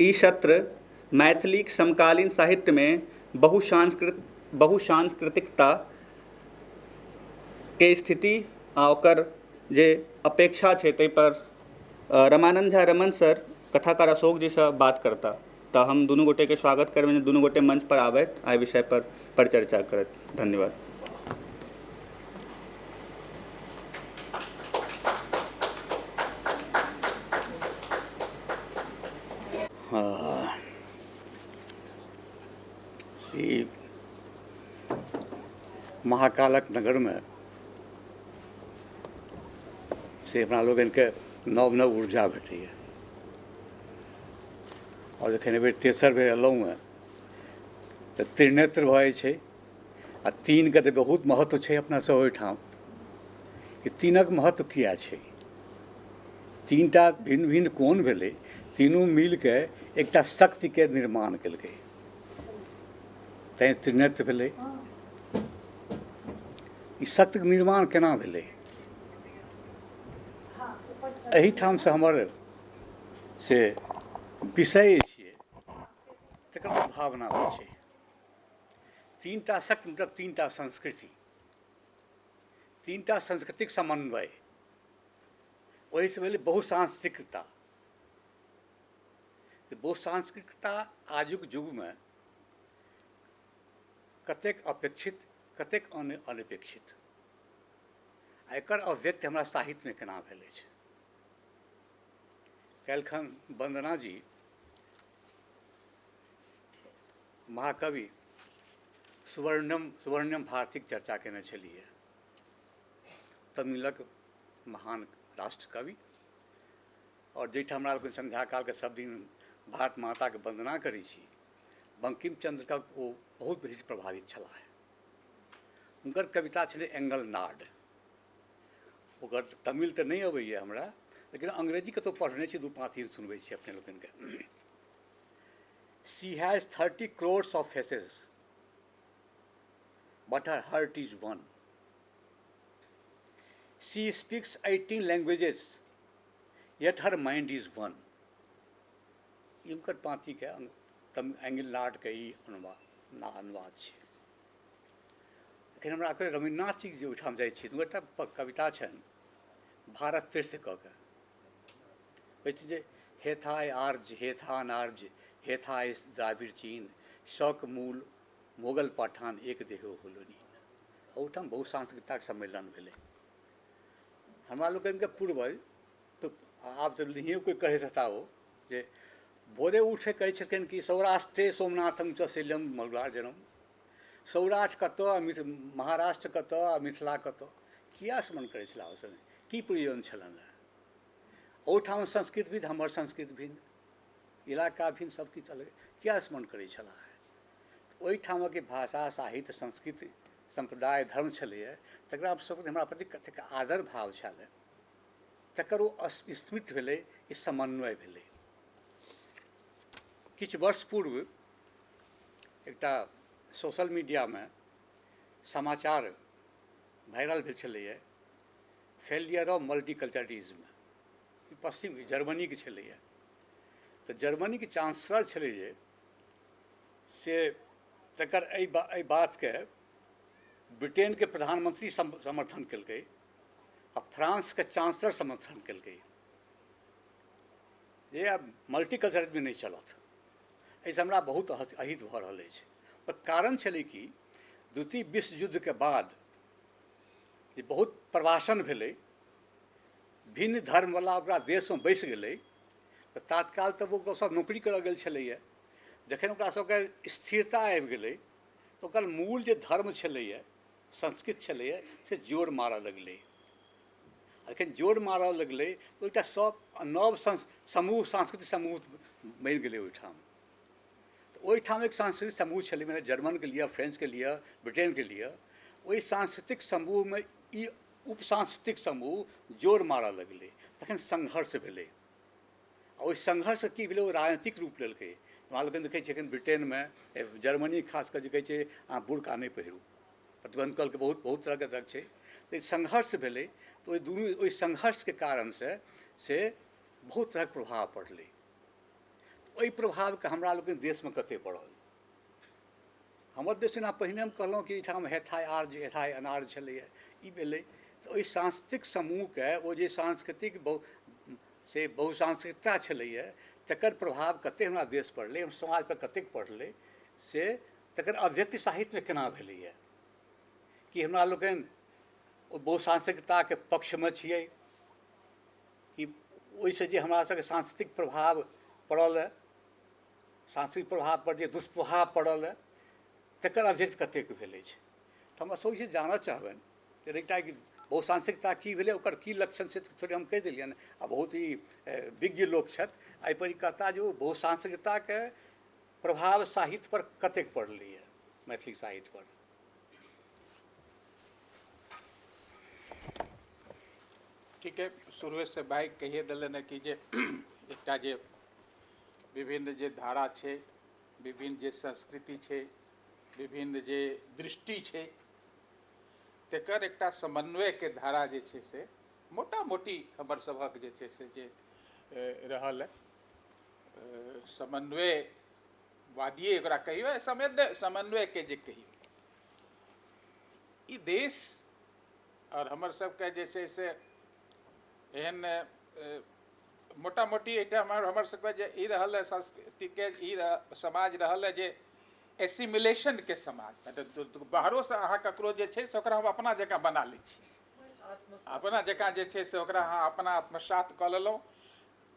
ई सत्र मैथिलीक समकालीन साहित्यमे बहुसांस्कृतिकताके स्थिति आ ओकर जे अपेक्षा छै ताहिपर रमानन्द झा रमण सर कथाकार अशोक जीसँ बात करताह। तऽ हम दुनू गोटेके स्वागत करबनि जे दुनू गोटे मंचपर आबथि आ एहि विषयपर परिचर्चा करथि। धन्यवाद। ई महाकालक नगरमे से अपना लोकनिके नव नव ऊर्जा भेटैए। आओर जखन एहि बेर तेसर बेर अयलहुँ हेँ तऽ त्रिनेत्र भऽ जाइ छै आ तीनके तऽ बहुत महत्व छै अपना सब ओहिठाम। ई तीनक महत्व किया छै? तीन टा भिन्न भिन्न कोण भेलै, तीनू मिलके एकटा शक्तिके निर्माण केलकै, तैँ त्रिनेत्र भेलै। ई शक्तिके निर्माण केना भेलै? एहिठामसँ हमर से विषय छियै तकर उद्भावना होइ छै। तीन टा शक्ति मतलब तीन टा संस्कृति, तीन टा संस्कृतिक समन्वय, ओहिसँ भेलै बहुसांस्कृतिकता। तऽ बहुसांस्कृतिकता आजुक युगमे कतेक अपेक्षित, कतेक अनपेक्षित, आ एकर अभिव्यक्ति हमरा साहित्यमे केना भेल अछि। काल्हिखन वन्दना जी महाकवि सुवर्ण्यम भारतीक चर्चा केने छलियै, तमिलक महान राष्ट्रकवि, आओर जाहिठाम हमरा लोकनि सन्ध्याकालके सब दिन भारत माताके वन्दना करै छी, बंकिमचन्द्रके ओ बहुत बेसी प्रभावित छलाह। हुनकर कविता छलै एंगल नाड। ओकर तमिल तऽ नहि अबैए हमरा, लेकिन अंग्रेजी कतहु पढ़ने छी, दू पाँति सुनबै छी अपने लोकनिके। She has 30 crores of faces, but her heart is one. She speaks 18 languages, yet her mind is one. ई हुनकर पाँतिके एंगल नाडके ई अनुवाद छै। एखन हमरा रवीन्द्रनाथ जी जे ओहिठाम जाइ छी तऽ एकटा कविता छनि भारत तीर्थ कऽ के, कहै छै जे हेथाय आर्य हेथा अनार्य हेथाय द्राविड़ चीन, शक मूल मोगल पठान एक देहो होलनी। ओहिठाम बहुत सांस्कृतिक सम्मेलन भेलै। हमरा लोकनिके पूर्वज तऽ आब तऽ नहिए कोइ कहैत हेता ओ जे भोरे उठे कहै छलखिन कि सौराष्ट्रे सोमनाथं च शैलम मगलार्जनम। सौराष्ट्र कतऽ आ महाराष्ट्र कतऽ आ मिथिला कतऽ, किया स्मरण करै छलाह ओ समय, की प्रयोजन छलनि हेँ? ओहिठाम संस्कृत भिन्न, हमर संस्कृत भिन्न, इलाका भिन्न, सब किछु अलग, किया स्मरण करै छलाह? ओहिठामक भाषा साहित्य संस्कृति सम्प्रदाय धर्म छलैए, तकरा सब हमरा प्रति कतेक आदर भाव छल, तकर ओ स्मृति भेलै, ई समन्वय भेलै। किछु वर्ष पूर्व एकटा सोशल मीडियामे समाचार वायरल भेल छलैए, फेलियर ऑफ मल्टीकल्चरिज्म, ई पश्चिम जर्मनीके छलैए। तऽ जर्मनीके चांसलर छलै जे से तकर एहि बातके ब्रिटेनके प्रधानमंत्री समर्थन केलकै आ फ्रांसके चांसलर समर्थन केलकै जे आब मल्टीकल्चरिज्म नहि चलत। एहिसँ हमरा बहुत अहित भऽ रहल अछि। ओकर कारण छलै कि द्वितीय विश्व युद्धके बाद जे बहुत प्रवासन भेलै, भिन्न धर्मवला ओकरा देशमे बसि गेलै, तऽ तात्काल तऽ ओ सब नौकरी करऽ गेल छलैए। जखन ओकरा सबके स्थिरता आबि गेलै तऽ ओकर मूल जे धर्म छलैए, संस्कृत छलैए, से जोर मारऽ लगलै। जखन जोर मारऽ लगलै तऽ एकटा सब नव समूह सांस्कृतिक समूह बनि गेलै ओहिठाम। तऽ ओहिठाम एक सांस्कृतिक समूह छलै, मने जर्मनके लिअ, फ्रेंचके लिअ, ब्रिटेनके लिअ, ओहि सांस्कृतिक समूहमे ई उप सांस्कृतिक समूह जोर मारऽ लगलै। तखन संघर्ष भेलै आ ओहि संघर्षसँ की भेलै, ओ राजनीतिक रूप लेलकै। हमरा लोकनि देखै छियै एखन ब्रिटेनमे, जर्मनी खास कऽ जे कहै छै अहाँ बुरका नहि पहिरू, प्रतिबन्ध कलके बहुत बहुत तरहके तरह छै। तऽ संघर्ष भेलै तऽ ओहि दुनू ओहि संघर्षके कारणसँ से बहुत तरहक प्रभाव पड़लै। ओहि प्रभावके हमरा लोकनि देशमे कतेक पड़ल। हमर देश जेना पहिने हम कहलहुँ कि एहिठाम हेथाइ आर्य हेथाइ अनार्य छलैए, ई भेलै। तऽ ओहि सांस्कृतिक समूहके ओ जे सांस्कृतिक से बहुसांस्कृतिकता छलैए तकर प्रभाव कतेक हमरा देश पड़लै, हम समाजपर कतेक पड़लै, से तकर अभिव्यक्ति साहित्यमे केना भेलैए। कि हमरा लोकनि ओ बहुसांस्कृतिकताके पक्षमे छियै कि ओहिसँ जे हमरा सबके सांस्कृतिक प्रभाव पड़ल हँ, सांस्कृतिक प्रभावपर जे दुष्प्रभाव पड़ल हँ, तकर अभिव्यक्ति कतेक भेल अछि। तऽ हम अशोकजी जानऽ चाहबनि जे एकटा बहुसांस्कृतिकता की भेलै, ओकर की लक्षण से थोड़े हम कहि देलियनि आ बहुत ही विज्ञ लोक छथि, एहिपर ई कहता जे ओ बहुसांस्कृतिकताके प्रभाव साहित्यपर कतेक पड़लैए, मैथिली साहित्यपर। ठीक है, शुरुएसँ भाइ कहिए देलनि कि जे एकटा जे विभिन्न जे धारा छै, विभिन्न जे संस्कृति छै, विभिन्न जे दृष्टि छै, तकर एकटा समन्वयके धारा जे छै से मोटा मोटी हमर सभक जे छै से जे रहल है। समन्वयवादिये ओकरा कहियौ, समन्वयके जे कहियौ, ई देश आओर हमर सबके जे छै से एहन मोटा मोटी एहिठाम हमर सबके जे ई रहल है संस्कृतिके, ई समाज रहल है जे एसिमिलेशनके समाज, मतलब बाहरोसँ अहाँ ककरो जे छै से ओकरा हम अपना जकाँ बना लै छी, अपना जकाँ जे छै से ओकरा अहाँ अपना आत्मसात कऽ लेलहुँ,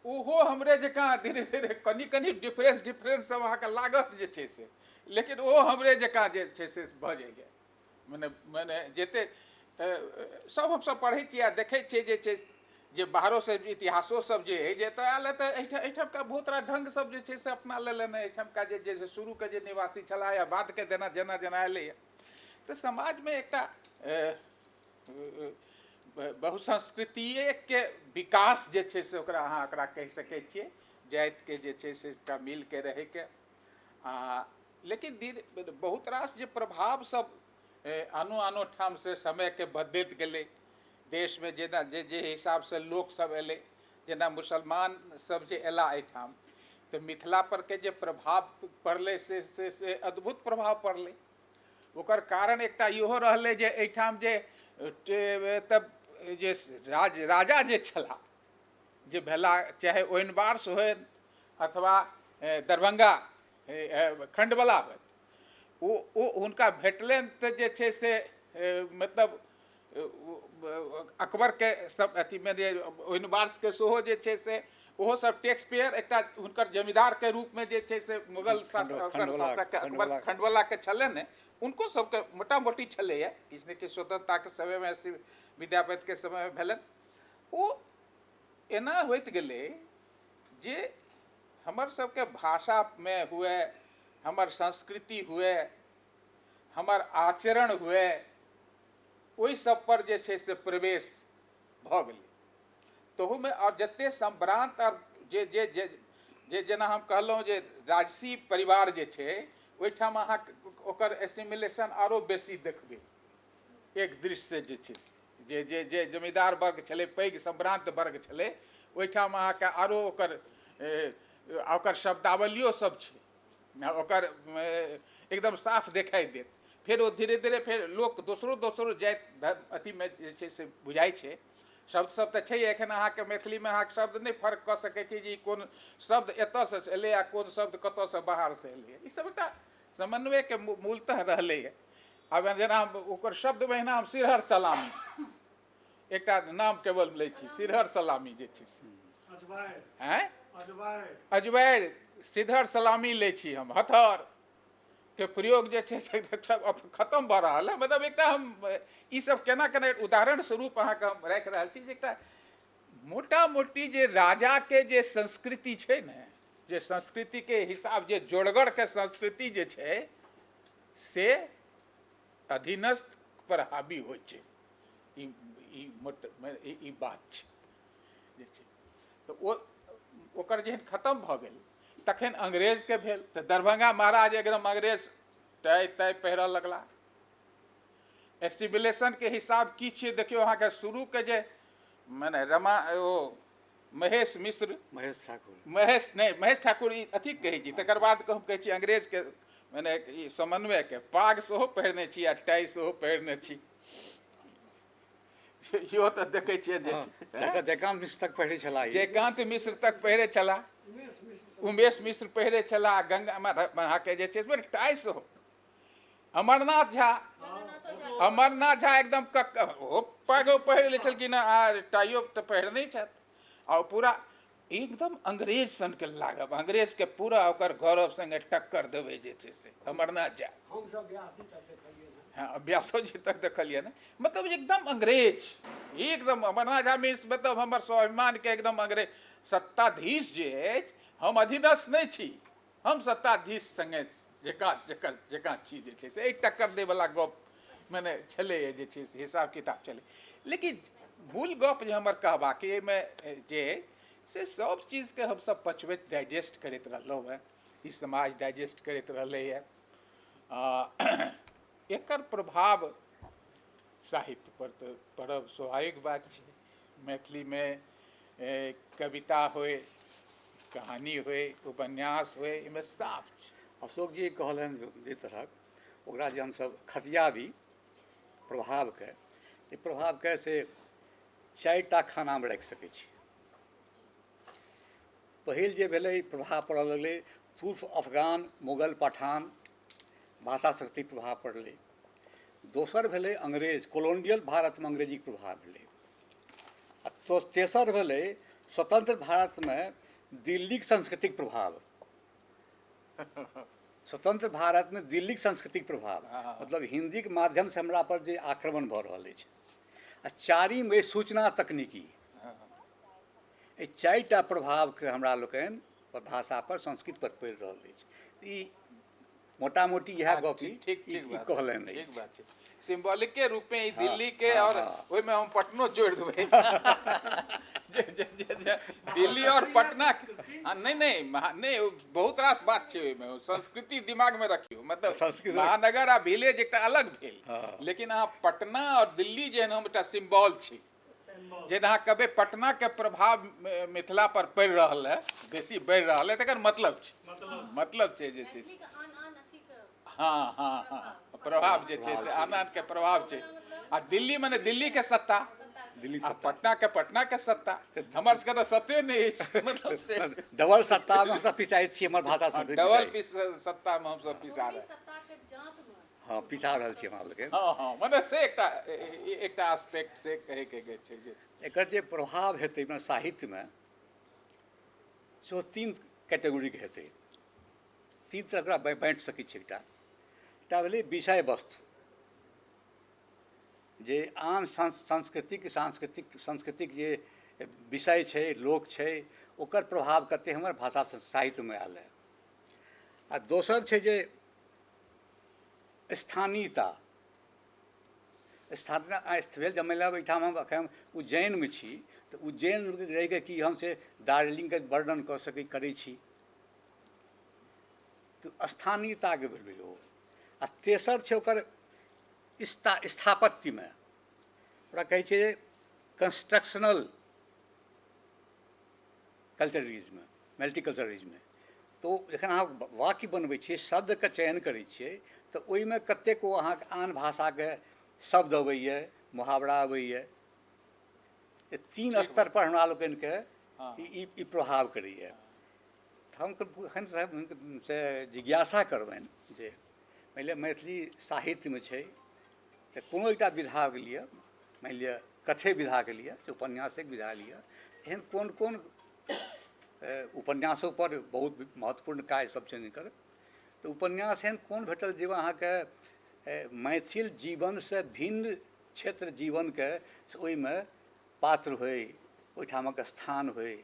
ओहो हमरे जकाँ धीरे धीरे कनि कनि डिफरेंस डिफरेंस सब अहाँके लागत जे छै से, लेकिन ओहो हमरे जकाँ जे छै से भऽ जाइए। मने मने जते सब हमसब पढ़ै छियै आ देखै छियै जे छै जे बाहरोसँ इतिहासो सब जे हइ जे एतऽ आयल तऽ एहिठामका बहुत रास ढङ्ग सब जे छै से अपना लेलनि एहिठामका जे जे शुरूके जे निवासी छलाह या बादके जेना जेना जेना एलैए तऽ समाजमे एकटा बहुसंस्कृतिएके विकास जे छै से ओकरा अहाँ ओकरा कहि सकै छियै, जातिके जे छै से एकटा मिलके रहैके। आ लेकिन धीरे बहुत रास जे प्रभाव सब आनो आनो ठामसँ समयके बदलैत गेलै, देशमे जेना जे जे हिसाबसँ लोकसब एलै, जेना मुसलमान सब जे अयला एहिठाम तऽ मिथिला परके जे प्रभाव पड़लै से से से अद्भुत प्रभाव पड़लै। ओकर कारण एकटा इहो रहलै जे एहिठाम जे तब जे राजा जे छलाह जे भेला, चाहे ओइनवार्स होय अथवा दरभंगा खण्डवला होय, ओ हुनका भेटलनि तऽ जे छै से मतलब अकबरके सब अथीमे जे ओइनवार्सके सेहो जे छै से ओहो सब टैक्स पेयर एकटा हुनकर जमींदारके रूपमे जे छै से मुगल शासक शासकके अकबर खण्डवलाके छलनि ने, उनको सबके मोटा मोटी छलैए किछु ने किछु स्वतंत्रताके समयमे विद्यापतिके समयमे भेलनि। ओ एना होइत गेलै जे हमर सबके भाषामे हुए, हमर संस्कृति हुए, हमर आचरण हुए, ओहि सब पर जे छै से प्रवेश भऽ गेलै। तहूमे आओर जते सम्भ्रान्त आओर जे जे जे जे जेना हम कहलहुँ जे राजसी परिवार जे छै ओहिठाम अहाँ ओकर एसिमिलेशन आरो बेसी देखबै। एक दृष्टिसँ जे छै से जे जे जे जमींदार वर्ग छलै, पैघ सम्भ्रान्त वर्ग छलै, ओहिठाम अहाँके आरो ओकर ओकर शब्दावलियो सब छै, ओकर एकदम साफ देखाइ देत। फेर ओ धीरे धीरे फेर लोक दोसरो दोसरो जाति अथीमे जे छै से बुझाइ छै। शब्द सब तऽ छै एखन अहाँके मैथिलीमे अहाँके शब्द नहि फर्क कऽ सकै छी जे ई कोन शब्द एतऽसँ एलै आ कोन शब्द कतऽसँ बाहरसँ एलै। ई सब एकटा समन्वयके मूलतः रहलैए। आब जेना हम ओकर शब्दमे एहिना हम सिरहर सलामी एकटा नाम केवल लै छी, सिरहर सलामी जे छै से आँय अजवाइर सिरहर सलामी लै छी हम। हथर के प्रयोग जे छै से खतम भऽ रहल है। मतलब एकटा हम ई सब केना केना उदाहरण स्वरूप अहाँके हम राखि रहल छी जे एकटा मोटा मोटी जे राजाके जे संस्कृति छै ने, जे संस्कृतिके हिसाब जे जोड़गरके संस्कृति जे छै से अधीनस्थ पर हावी होइ छै। ई ई मोट ई बात छै जे छै तऽ ओ ओकर जहन खतम भऽ गेल तखन अंग्रेजके भेल तऽ दरभंगा महाराज एकदम अंग्रेज टाइ ताइ पहिरऽ लगला। एसिमिलेशनके हिसाब की छियै देखियौ, अहाँके शुरूके जे मने रमा ओ महेश मिश्र, महेश ठाकुर, महेश नहि, महेश ठाकुर ई अथी कहै छी। तकर बाद हम कहै छी अंग्रेजके मने ई समन्वयके पाग सेहो पहिरने छी आ टाइ सेहो पहिरने छी, इहो तऽ देखै छियै जे जयकान्त मिश्र तक पहिरै छलाह, जयकान्त मिश्र तक पहिरै छलाह, उमेश मिश्र पहिरै छलाह, गंगा अहाँके जे छै टाइ सेहो। अमरनाथ झा, अमरनाथ झा एकदम ओ पागो पहिर लै छलखिन आ टाइयो तऽ पहिरने छथि, आ ओ पूरा एकदम अंग्रेज सनके लागब, अंग्रेजके पूरा ओकर गौरव संगे टक्कर देबै जे छै से अमरनाथ झा। हँ, व्यासो जी तक देखलियै ने, मतलब एकदम अंग्रेज, एकदम अमरनाथ झा मीन्स मतलब हमर स्वाभिमानके एकदम अंग्रेज सत्ताधीश जे अछि, हम अधीनस्थ नहि छी, हम सत्ताधीश सङ्गे जकाँ जकर जकाँ छी जे छै से एहि टक्कर दैवला गप मने छलैए जे छै से हिसाब किताब छलै। लेकिन मूल गप जे हमर कहबाक एहिमे जे से सब चीजके हमसब पचबैत डाइजेस्ट करैत रहलहुँ हेँ, ई समाज डाइजेस्ट करैत रहलैए। एकर प्रभाव साहित्य पर तऽ पड़ब स्वाभाविक बात छै। मैथिलीमे कविता होइ, कहानी होइ, उपन्यास होइ, एहिमे साफ छै। अशोक जी कहलनि जे तरहक ओकरा जे हमसब खतियाबी प्रभावके, ई प्रभावके से 4टा खानामे राखि सकै छी। पहिल जे भेलै प्रभाव पड़ऽ लगलै तुर्क, अफगान, मुगल, पठान भाषा शक्तिक प्रभाव पड़लै। दोसर भेलै अंग्रेज, कोलोनियल भारतमे अंग्रेजीके प्रभाव भेलै। आ तेसर भेलै स्वतंत्र भारतमे दिल्लीक सांस्कृतिक प्रभाव, स्वतंत्र भारतमे दिल्लीक सांस्कृतिक प्रभाव, मतलब हिन्दीके माध्यमसँ हमरा पर जे आक्रमण भऽ रहल अछि। आ चारिम अछि सूचना तकनीकी। एहि 4टा प्रभावके हमरा लोकनि भाषा पर, संस्कृत पर पड़ि रहल अछि। ई मोटा मोटी इएह गप ठीक ई कहलनि। ठीक बात छै। सिम्बॉलिके रूपे ई दिल्ली के और ओहिमे हम पटनो जोड़ि देबै, दिल्ली और पटना। नहि नहि नहि, बहुत रास बात छै ओहिमे, संस्कृति दिमागमे रखियौ, मतलब महानगर आ विलेज एकटा अलग भेल, लेकिन अहाँ पटना और दिल्ली जेहन हम एकटा सिम्बॉल छी, जे अहाँ कहबै पटना के प्रभाव मिथिला पर पड़ि रहल है, बेसी बढ़ि रहल है, तकर मतलब छै, मतलब छै जे छै हँ हँ हँ प्रभाव जे छै से आन आन के प्रभाव छै। आ दिल्ली मने दिल्ली के सत्ता, दिल्ली आ पटना के, पटना के सत्ता, हमर सबके तऽ सत्ते नहि अछि, मतलब डबल सत्ता मे हमसब पिसाइत छी, हमर भाषा सब डबल सत्ता मे हमसब पिसा रहल, हँ पिसा रहल छी हमरा लोकनि। हँ हँ, मने से एकटा एकटा एस्पेक्ट से कहैके गेल छै जे एकर जे प्रभाव हेतै अपना साहित्यमे सेहो 3 कैटेगरीके हेतै, 3 तरह ओकरा बाँटि सकै छी। एकटा एकटा भेलै विषय वस्तु, जे आन सांस्कृतिक सांस्कृतिक सांस्कृतिक जे विषय छै, लोक छै, ओकर प्रभाव कते हमर भाषा साहित्यमे आयल है। आ दोसर छै जे स्थानीयता, स्थानीयता भेल जे मानि लिअ एहिठाम हम एखन उज्जैनमे छी तऽ उज्जैनमे रहिके की हम से दार्जिलिंगके वर्णन कऽ सकै करै छी, तऽ स्थानीयताके भेलै ओ। आ तेसर छै ओकर स्थापत्यमे, ओकरा कहै छै कंस्ट्रक्शनल कल्चरिज्म, मल्टीकल्चरिज्म। तऽ ओ जखन अहाँ वाक्य बनबै छियै, शब्दके चयन करै छियै, तऽ ओहिमे कतेक ओ अहाँके आन भाषाके शब्द अबैए, मुहावरा अबैए। 3 स्तर पर हमरा लोकनिके ई प्रभाव करैए। तऽ हम एखन से जिज्ञासा करबनि जे मानि लिअ मैथिली साहित्यमे छै तऽ कोनो एकटा विधाके लिए, मानि लिअ कथे विधाके लिए, उपन्यासेके विधा लिअ, एहन कोन कोन उपन्यासोपर बहुत महत्वपूर्ण कार्य सब छनि हिनकर, तऽ उपन्यास एहन कोन भेटल जाहिमे अहाँके मैथिल जीवनसँ भिन्न क्षेत्र जीवनके से ओहिमे पात्र होइ, ओहिठामक स्थान होइ,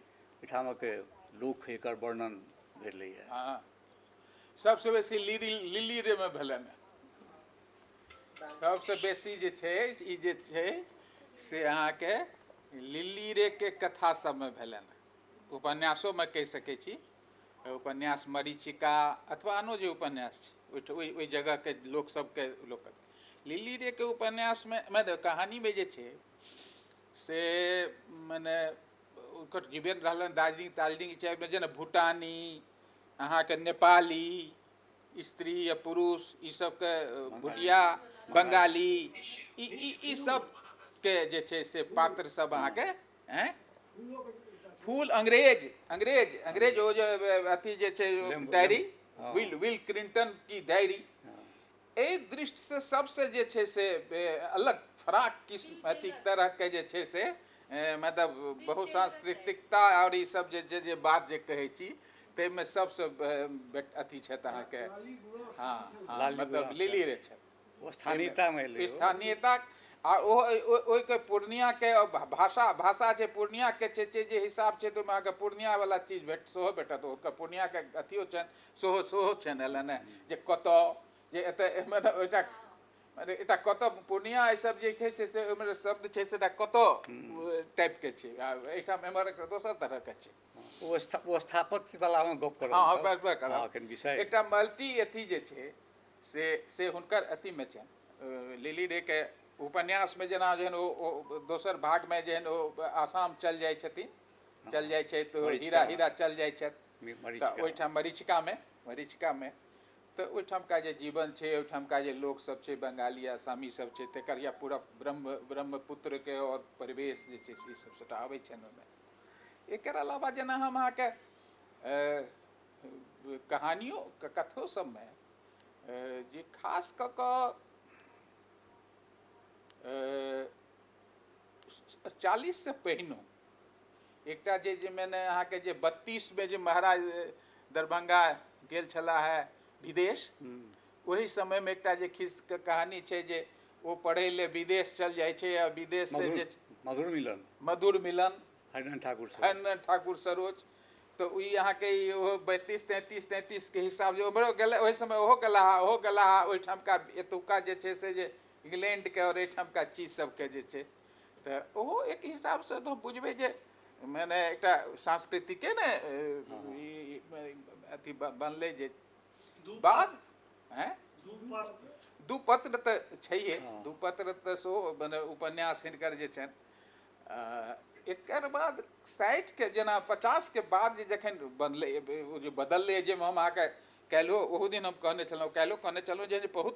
ओहिठामक लोक होइ, एकर वर्णन भेलैए। हँ, सबसँ बेसी लिली रेमे भेलनि। सबसँ बेसी जे छै ई जे छै से अहाँके लिली रेके कथा सबमे भेलनि। उपन्यासोमे कहि सकै छी, उपन्यास मरीचिका अथवा आनो जे उपन्यास छै ओहि ओहि जगहके लोक सबके लोक लिली रेके उपन्यासमे मतलब कहानीमे जे छै से मने ओकर जीवन रहलनि दार्जिलिंग तार्जिलिंग छै जेना भूटानी, अहाँके नेपाली स्त्री या पुरुष, ई सबके भुटिया, बंगाली, ई ई ई सबके जे छै से पात्र सब अहाँके हैं फूल, अंग्रेज अंग्रेज अंग्रेज ओ जे अथी जे छै डायरी, will will Clinton की डायरी, एहि दृष्टिसँ सबसँ जे छै से अलग फराक किस्म अथी तरहके जे छै से मतलब बहुसांस्कृतिकता आओर ई सब जे जे जे बात जे कहै छी ताहिमे सबसँ अथी छथि अहाँके। हँ हँ, मतलब लिली रे छथि। स्थानीयतामे एलै। स्थानीयता आ ओ ओहिके पूर्णियाके भाषा भाषा छै पूर्णियाके छै जे हिसाब छै तऽ ओहिमे अहाँके पूर्णियावला चीज भेट सेहो भेटत। ओकर पूर्णियाके अथियो छनि सेहो सेहो छनि एलनि जे कतऽ जे एतऽ मतलब एकटा एकटा कतऽ पूर्णिया ई सब जे छै से ओहिमे शब्द छै से एकटा कतऽ टाइपके छै आ एहिठाम एम्हर दोसर तरहके छै। ओ स्थापत्यवलामे गप करब। हँ हँ, विषय एकटा मल्टी अथी जे छै से से हुनकर अथीमे छनि लिली रेके उपन्यासमे। जेना जेहन ओ दोसर भागमे जेहन ओ आसाम चल जाइ छथिन, चल जाइ छै तऽ हीरा हीरा चल जाइ छथि तऽ ओहिठाम मरीचिकामे मरीचिकामे तऽ ओहिठामका जे जीवन छै, ओहिठामका जे लोकसभ छै, बंगाली आसामी सब छै, तकर या पूरा ब्रह्मपुत्रके आओर परिवेश जे छै से सब सबटा आबै छनि ओहिमे। एकर अलावा जेना हम अहाँके कहानियो कथो सबमे जे खास कऽ कऽ 40 से पहिनो एकटा जे जे मने अहाँके जे 32मे जे महाराज दरभंगा गेल छलाह है विदेश, ओहि समयमे एकटा जे खिस्सके कहानी छै जे ओ पढ़ै लए विदेश चल जाइ छै आ विदेश से जे मधुर मिलन, मधुर मिलन, हरिनारायण ठाकुर, हरिनारायण ठाकुर सरोज। तऽ ई अहाँके ओहो 32 33 33 के हिसाब जे उम्हरो गेलै ओहि समय ओहो गेला ओहो गेला ओहिठामका एतुका जे छै से जे इंग्लैंडके आओर एहिठामका चीज सबके जे छै तऽ ओहो एक हिसाबसँ तऽ बुझबै जे मने एकटा सांस्कृतिके ने अथी बनलै जे बाद। हैं दू पत्र तऽ छैहे, दू पत्र तऽ सेहो मने उपन्यास हिनकर जे छनि। एकर बाद 60के जेना 50के बाद जे जखन बनलै ओ जे बदललै, जाहिमे हम अहाँके काल्हिओ ओहू दिन हम कहने छलहुँ, काल्हिओ कहने छलहुँ जे बहुत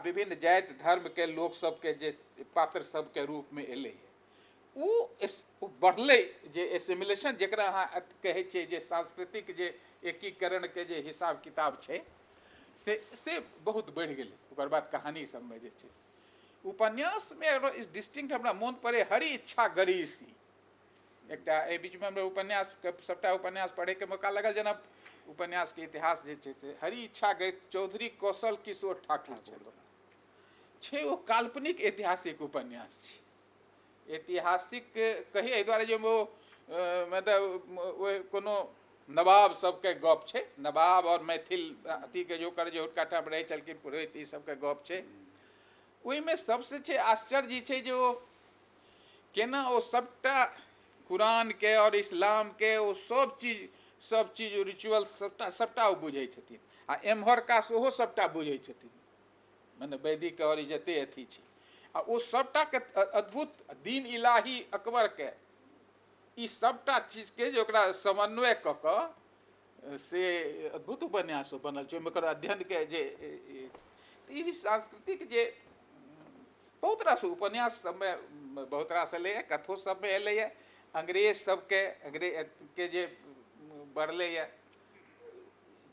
विभिन्न जाति धर्मके लोक सबके जे पात्र सबके रूपमे एलै ओ बढ़लै जे एसिमिलेशन जकरा अहाँ कहै छियै जे सांस्कृतिक जे एकीकरणके जे हिसाब किताब छै से से बहुत बढ़ि गेलै। ओकर बाद कहानी सबमे जे छै उपन्यासमे डिस्टिंक्ट हमरा मोन पड़ै हरि इच्छा गरीसी एकटा एहि बीचमे हमरा उपन्यासके सबटा उपन्यास पढ़ैके मौका लगल, जेना उपन्यासके इतिहास जे छै से हरि इच्छा गरी चौधरी कौशल किशोर ठाकुर छै, ओ काल्पनिक ऐतिहासिक उपन्यास छै। ऐतिहासिक कही एहि दुआरे जे ओ मतलब ओहि कोनो नवाब सबके गप छै, नवाब आओर मैथिल अथीके जो कर जे हुनका ठाम रहै छलखिन पुरोहित, ई सबके गप छै। ओहिमे सबसँ छै आश्चर्य छै जे ओ केना ओ सबटा कुरानके आओर इस्लामके ओ सब चीज रिचुअल सबटा सबटा ओ बुझै छथिन आ एम्हरका सेहो सबटा बुझै छथिन, मने वैदिक आओर ई जते अथी छै आ ओ सबटाके अद्भुत दीन इलाही अकबरके ई सबटा चीजके जे ओकरा समन्वय कऽ कऽ से अद्भुत उपन्यास बनल छै। ओहिमे ओकर अध्ययनके जे ई सांस्कृतिक जे बहुत रास उपन्यास सबमे बहुत रास एलैए, कथो सबमे एलैए, अंग्रेज सबके अंग्रेजके जे बढ़लैए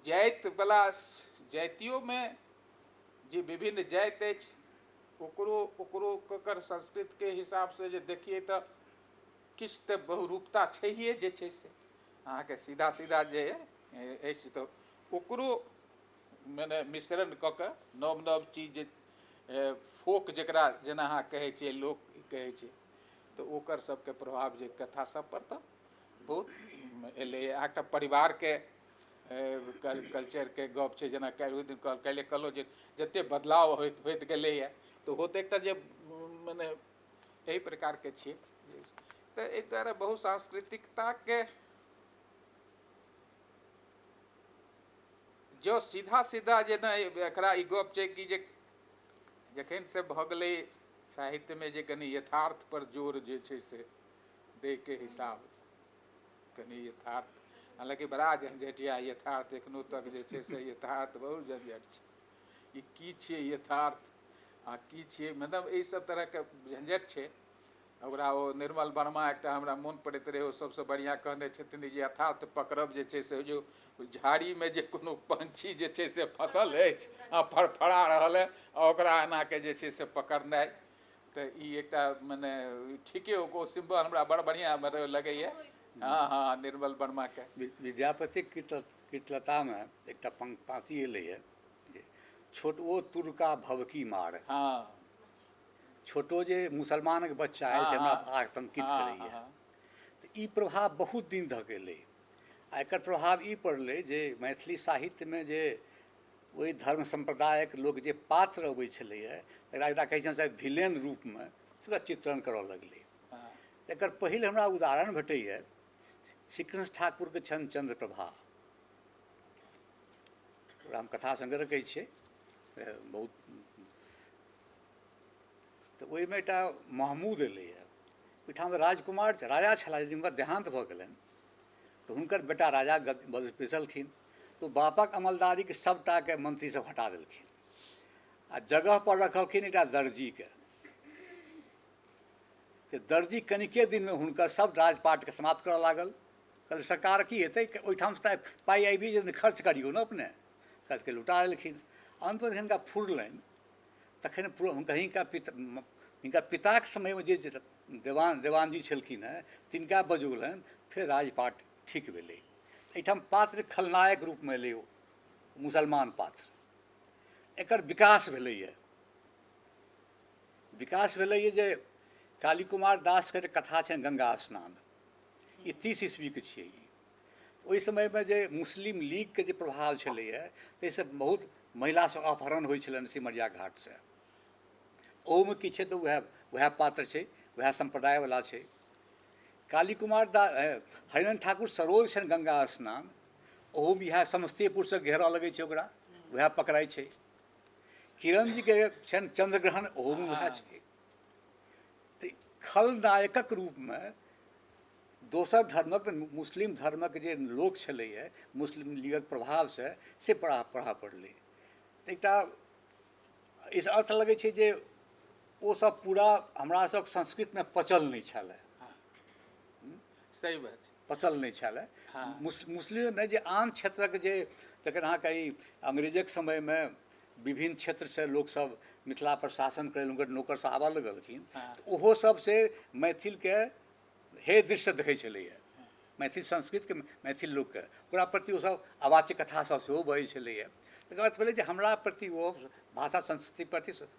जातिवला जातियोमे जे विभिन्न जाति अछि ओकरो ओकरो ककर संस्कृतिके हिसाबसँ जे देखियै तऽ किछु तऽ बहुरूपता छैहे जे छै से अहाँके सीधा सीधा जे अछि तऽ ओकरो मने मिश्रण कऽ कऽ नव नव चीज जे फोक जकरा जेना अहाँ कहै छियै लोक कहै छै तऽ ओकर सबके प्रभाव जे कथा सब पर तऽ बहुत एलैए। एकटा परिवारके कल्चरके गप छै, जेना काल्हि ओहि दिन काल्हि कहलहुँ जे जतेक बदलाव होइत होइत गेलैए तऽ ओ तऽ एकटा जे मने एहि प्रकारके छियै तऽ एहि दुआरे बहुसांस्कृतिकताके जो सीधा सीधा जेना एकरा ई गप छै कि जे जखन से भऽ गेलै साहित्यमे जे कनि यथार्थ पर जोर जे छै से दैके हिसाब कनि यथार्थ, हालाँकि बड़ा झंझटिया यथार्थ एखनो तक जे छै से यथार्थ बहुत झंझट छै। ई की छियै यथार्थ आ की छियै, मतलब एहि सब तरहके झंझट छै। ओकरा ओ निर्मल वर्मा एकटा हमरा मोन पड़ैत रहै, ओ सबसँ बढ़िआँ कहने छथिन जे यथार्थ पकड़ब जे छै से जो झाड़ीमे जे कोनो पंछी जे छै से फसल अछि आ फड़फड़ा रहल है आ ओकरा एनाके जे छै से पकड़नाइ, तऽ ई एकटा मने ठीके ओ सिम्बल हमरा बड़ बढ़िआँ मतलब लगैए। हँ हँ, निर्मल वर्माके। विद्यापतिक कीर्तलतामे एकटा पाँति एलैए जे छोट ओ तुरका भवकी मार। हँ, छोटो जे मुसलमानक बच्चा अछि हमरा आतंकित करैए। तऽ ई प्रभाव बहुत दिन धक एलै आ एकर प्रभाव ई पड़लै जे मैथिली साहित्यमे जे ओहि धर्म सम्प्रदायक लोक जे पात्र अबै छलैए तकरा एकटा कहै छै हमसभ विलेन रूपमे ओकरा चित्रण करऽ लगलै। एकर पहिल हमरा उदाहरण भेटैए श्रीकृष्ण ठाकुरके छनि चंद्रप्रभा, ओकरा हम कथा संग्रह कहै छियै बहुत। तऽ ओहिमे एकटा महमूद एलैए, ओहिठाम राजकुमार राजा छलाह जिनका देहान्त भऽ गेलनि, तऽ हुनकर बेटा राजा बैसलखिन, तऽ बापक अमलदारीके सभटाके मंत्री सब हटा देलखिन आ जगह पर रखलखिन एकटा दर्जीके। तऽ दर्जी कनिके दिनमे हुनकर सब राजपाटके समाप्त करऽ लागल। कहलकै सरकार की हेतै, ओहिठामसँ तऽ पाइ आबि जेतै, खर्च करियौ ने अपने, खर्चके लुटा देलखिन। अन्तमे हिनका फुरलनि तखन हिनका पिता, हिनका पिताके समयमे जे देवानजी छलखिन हेँ तिनका बजौलनि, फेर राजपाट ठीक भेलै। एहिठाम पात्र खलनायक रूपमे एलै, ओ मुसलमान पात्र। एकर विकास भेलैए, विकास भेलैए जे काली कुमार दासके जे कथा छनि गंगा स्नान, ई 30 ईस्वीके छियै। ई ओहि समयमे जे मुस्लिम लीगके जे प्रभाव छलैए ताहिसँ बहुत महिला सब अपहरण होइ छलनि सिमरिया घाटसँ। ओहूमे की छै तऽ उएह पात्र छै, उएह सम्प्रदायवला छै। काली कुमार दा हरिनंद ठाकुर सरोज छनि गंगा स्नान, ओहूमे इएह समस्तीपुरसँ घेरऽ लगै छै ओकरा, उएह पकड़ाइ छै। किरण जीके छनि चंद्रग्रहण, ओहूमे उएह छै। तऽ खलनायकक रूपमे दोसर धर्मक मुस्लिम धर्मक जे लोक छलैए मुस्लिम लीगक प्रभावसँ से प्रभाव पड़लै। तऽ एकटा एहिसँ अर्थ लगै छै जे ओसभ पूरा हमरा सभक संस्कृतमे पचल नहि छलै। सही बात छै, पचल नहि छलै। मुस्लिम नहि, जे आन क्षेत्रक जे तखन अहाँके ई अंग्रेजक समयमे विभिन्न क्षेत्रसँ लोकसभ मिथिला पर शासन करै हुनकर नौकर सब आबऽ लगलखिन, तऽ ओहो सब से मैथिलके हे दृश्य देखै छलैए, मैथिल संस्कृतके मैथिल लोकके ओकरा प्रति ओसभ अवाच्य कथा सब सेहो बजै छलैए। तकर अर्थ भेलै जे हमरा प्रति ओ भाषा संस्कृति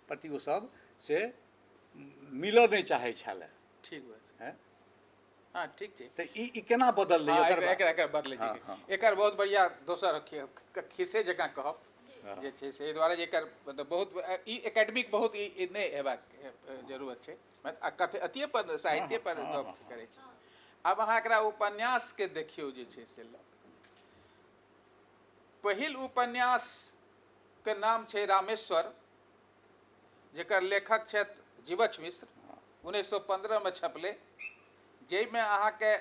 प्रति ओसभ से मिलऽ नहि चाहै छलै। ठीक बात। हँ ठीक छै। तऽ ई केना बदललै? एकर बदलै छै, एकर बहुत बढ़िआँ दोसर खिस्से जकाँ कहब जे छै से एहि दुआरे जे एकर मतलब बहुत ई एकेडमिक बहुत ई नहि हेबाक जरूरत छै, कथे अथिए पर साहित्य पर गप करै छै। आब अहाँ एकरा उपन्यासके देखियौ जे छै से लऽ पहिल उपन्यासके नाम छै रामेश्वर, जेकर लेखक छथि जीवछ मिश्र, 1915 छपलै, जाहिमे अहाँके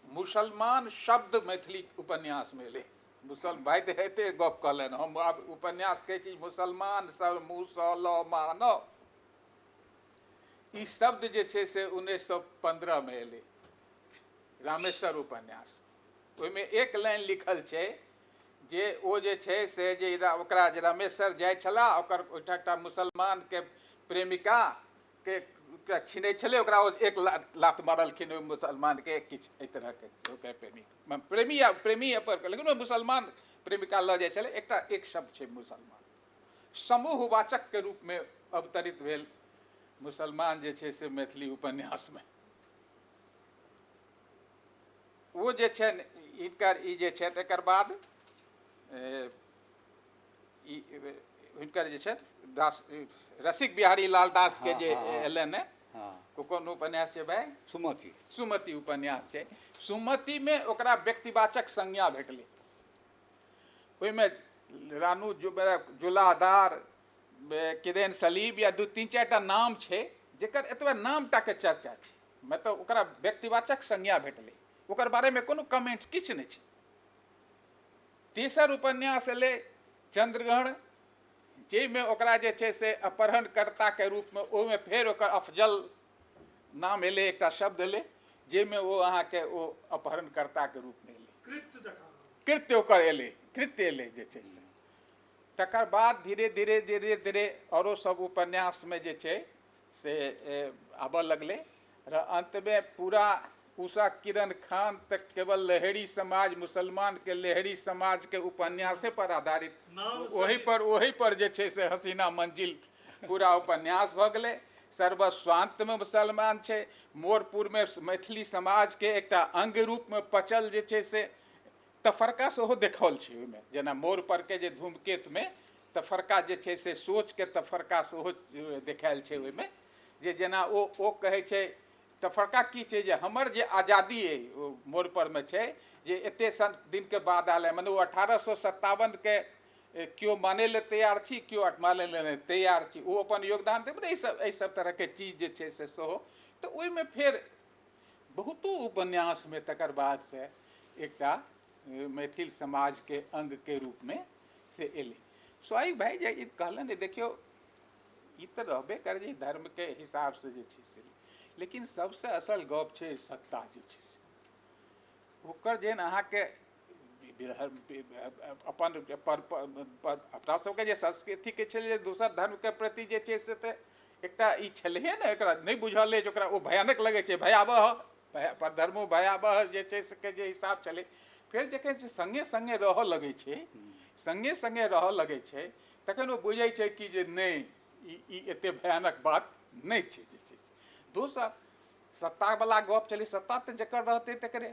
मुसलमान शब्द मैथिली उपन्यासमे एलै। भाइ तऽ एते गप कहलनि, हम आब उपन्यास कहै छी मुसलमान सब मुसलमान, ई शब्द जे छै से 1915 एलै रामेश्वर उपन्यास। ओहिमे एक लाइन लिखल छै जे ओ जे छै से जे ओकरा जे रामेश्वर जाइ छलाह, ओकर ओहिठाम एकटा मुसलमानके प्रेमिका के ओकरा छीनै छलै, ओकरा ओ एक लात मारलखिन ओहि मुसलमानके, किछु एहि तरहके ओकर प्रेमी या प्रेमी अपन, लेकिन ओ मुसलमान प्रेमिका लऽ जाइ छलै। एकटा एक शब्द छै मुसलमान, समूहवाचकके रूपमे अवतरित भेल मुसलमान जे छै से मैथिली उपन्यासमे। ओ जे छनि हिनकर ई जे छथि, एकर बाद ई हिनकर जे छनि दास रसिक बिहारी लाल दास के जे एलनि ओ कोन उपन्यास छै भाइ? सुमति। सुमति उपन्यास छै। सुमतिमे ओकरा व्यक्तिवाचक संज्ञा भेटलै, ओहिमे रानू जुलादार किदेन सलीब या 2-3 4टा नाम छै जेकर एतबे नामटाके चर्चा छै, मतलब ओकरा व्यक्तिवाचक संज्ञा भेटलै। ओकर बारेमे कोनो कमेंट किछु नहि छै। तेसर उपन्यास एलै चंद्रग्रहण, जाहिमे ओकरा जे छै से अपहरणकर्ताके रूपमे, ओहिमे फेर ओकर अफजल नाम एलै, एकटा शब्द एलै, जाहिमे ओ अहाँके ओ अपहरणकर्ताके रूपमे एलै, कृत्य ओकर एलै, कृत्य एलै जे छै से। तकर बाद धीरे धीरे धीरे धीरे औरो सब उपन्यासमे जे छै से आबऽ लगलै र अन्तमे पूरा उषा किरण खान तक केवल लहरी समाज, मुसलमानके लहरी समाजके उपन्यासे पर आधारित, ओहि पर जे छै से हसीना मंजिल पूरा उपन्यास भऽ गेलै। सर्वस्वांतमे मुसलमान छै, मोरपुरमे मैथिली समाजके एकटा अंग रूपमे पचल जे छै से तफरका सेहो देखाओल छै ओहिमे, जेना मोड़ परके जे धूमकेतमे तफरका जे छै से सोचके तफरका सेहो देखायल छै ओहिमे, जे जेना ओ कहै छै तफरका की छै जे हमर जे आजादी अइ ओ मोड़ परमे छै जे एते सन दिनके बाद आयल, मने ओ 1857के केओ मानै लए तैयार छी, केओ मानै लए नहि तैयार छी, ओ अपन योगदान देबै, एहि सब तरहके चीज जे छै से सेहो। तऽ ओहिमे फेर बहुतो उपन्यासमे तकर बादसँ एकटा मैथिल समाजके अङ्गके रूपमे से एलै। स्वाभाविक भाइ जे ई कहलनि, देखियौ ई तऽ रहबे करै छै धर्मके हिसाबसँ जे छै से, लेकिन सबसँ असल गप छै सत्ता जे छै से ओकर जेहन अहाँके अपन अपना सबके जे संस्कृतिके छलै जे दोसर धर्मके प्रति जे छै से तऽ एकटा ई छलहे ने, एकरा नहि बुझल अछि ओकरा ओ भयानक लगै छै, भयावह पर धर्मो भयावह जे छै से के जे हिसाब छलै। फेर जखन सङ्गे सङ्गे रहऽ लगै छै, सङ्गे सङ्गे रहऽ लगै छै, तखन ओ बुझै छै कि जे नहि ई एते भयानक बात नहि छै जे छै से। दोसर सत्तावला गप छलै, सत्ता तऽ जकर रहतै तकरे,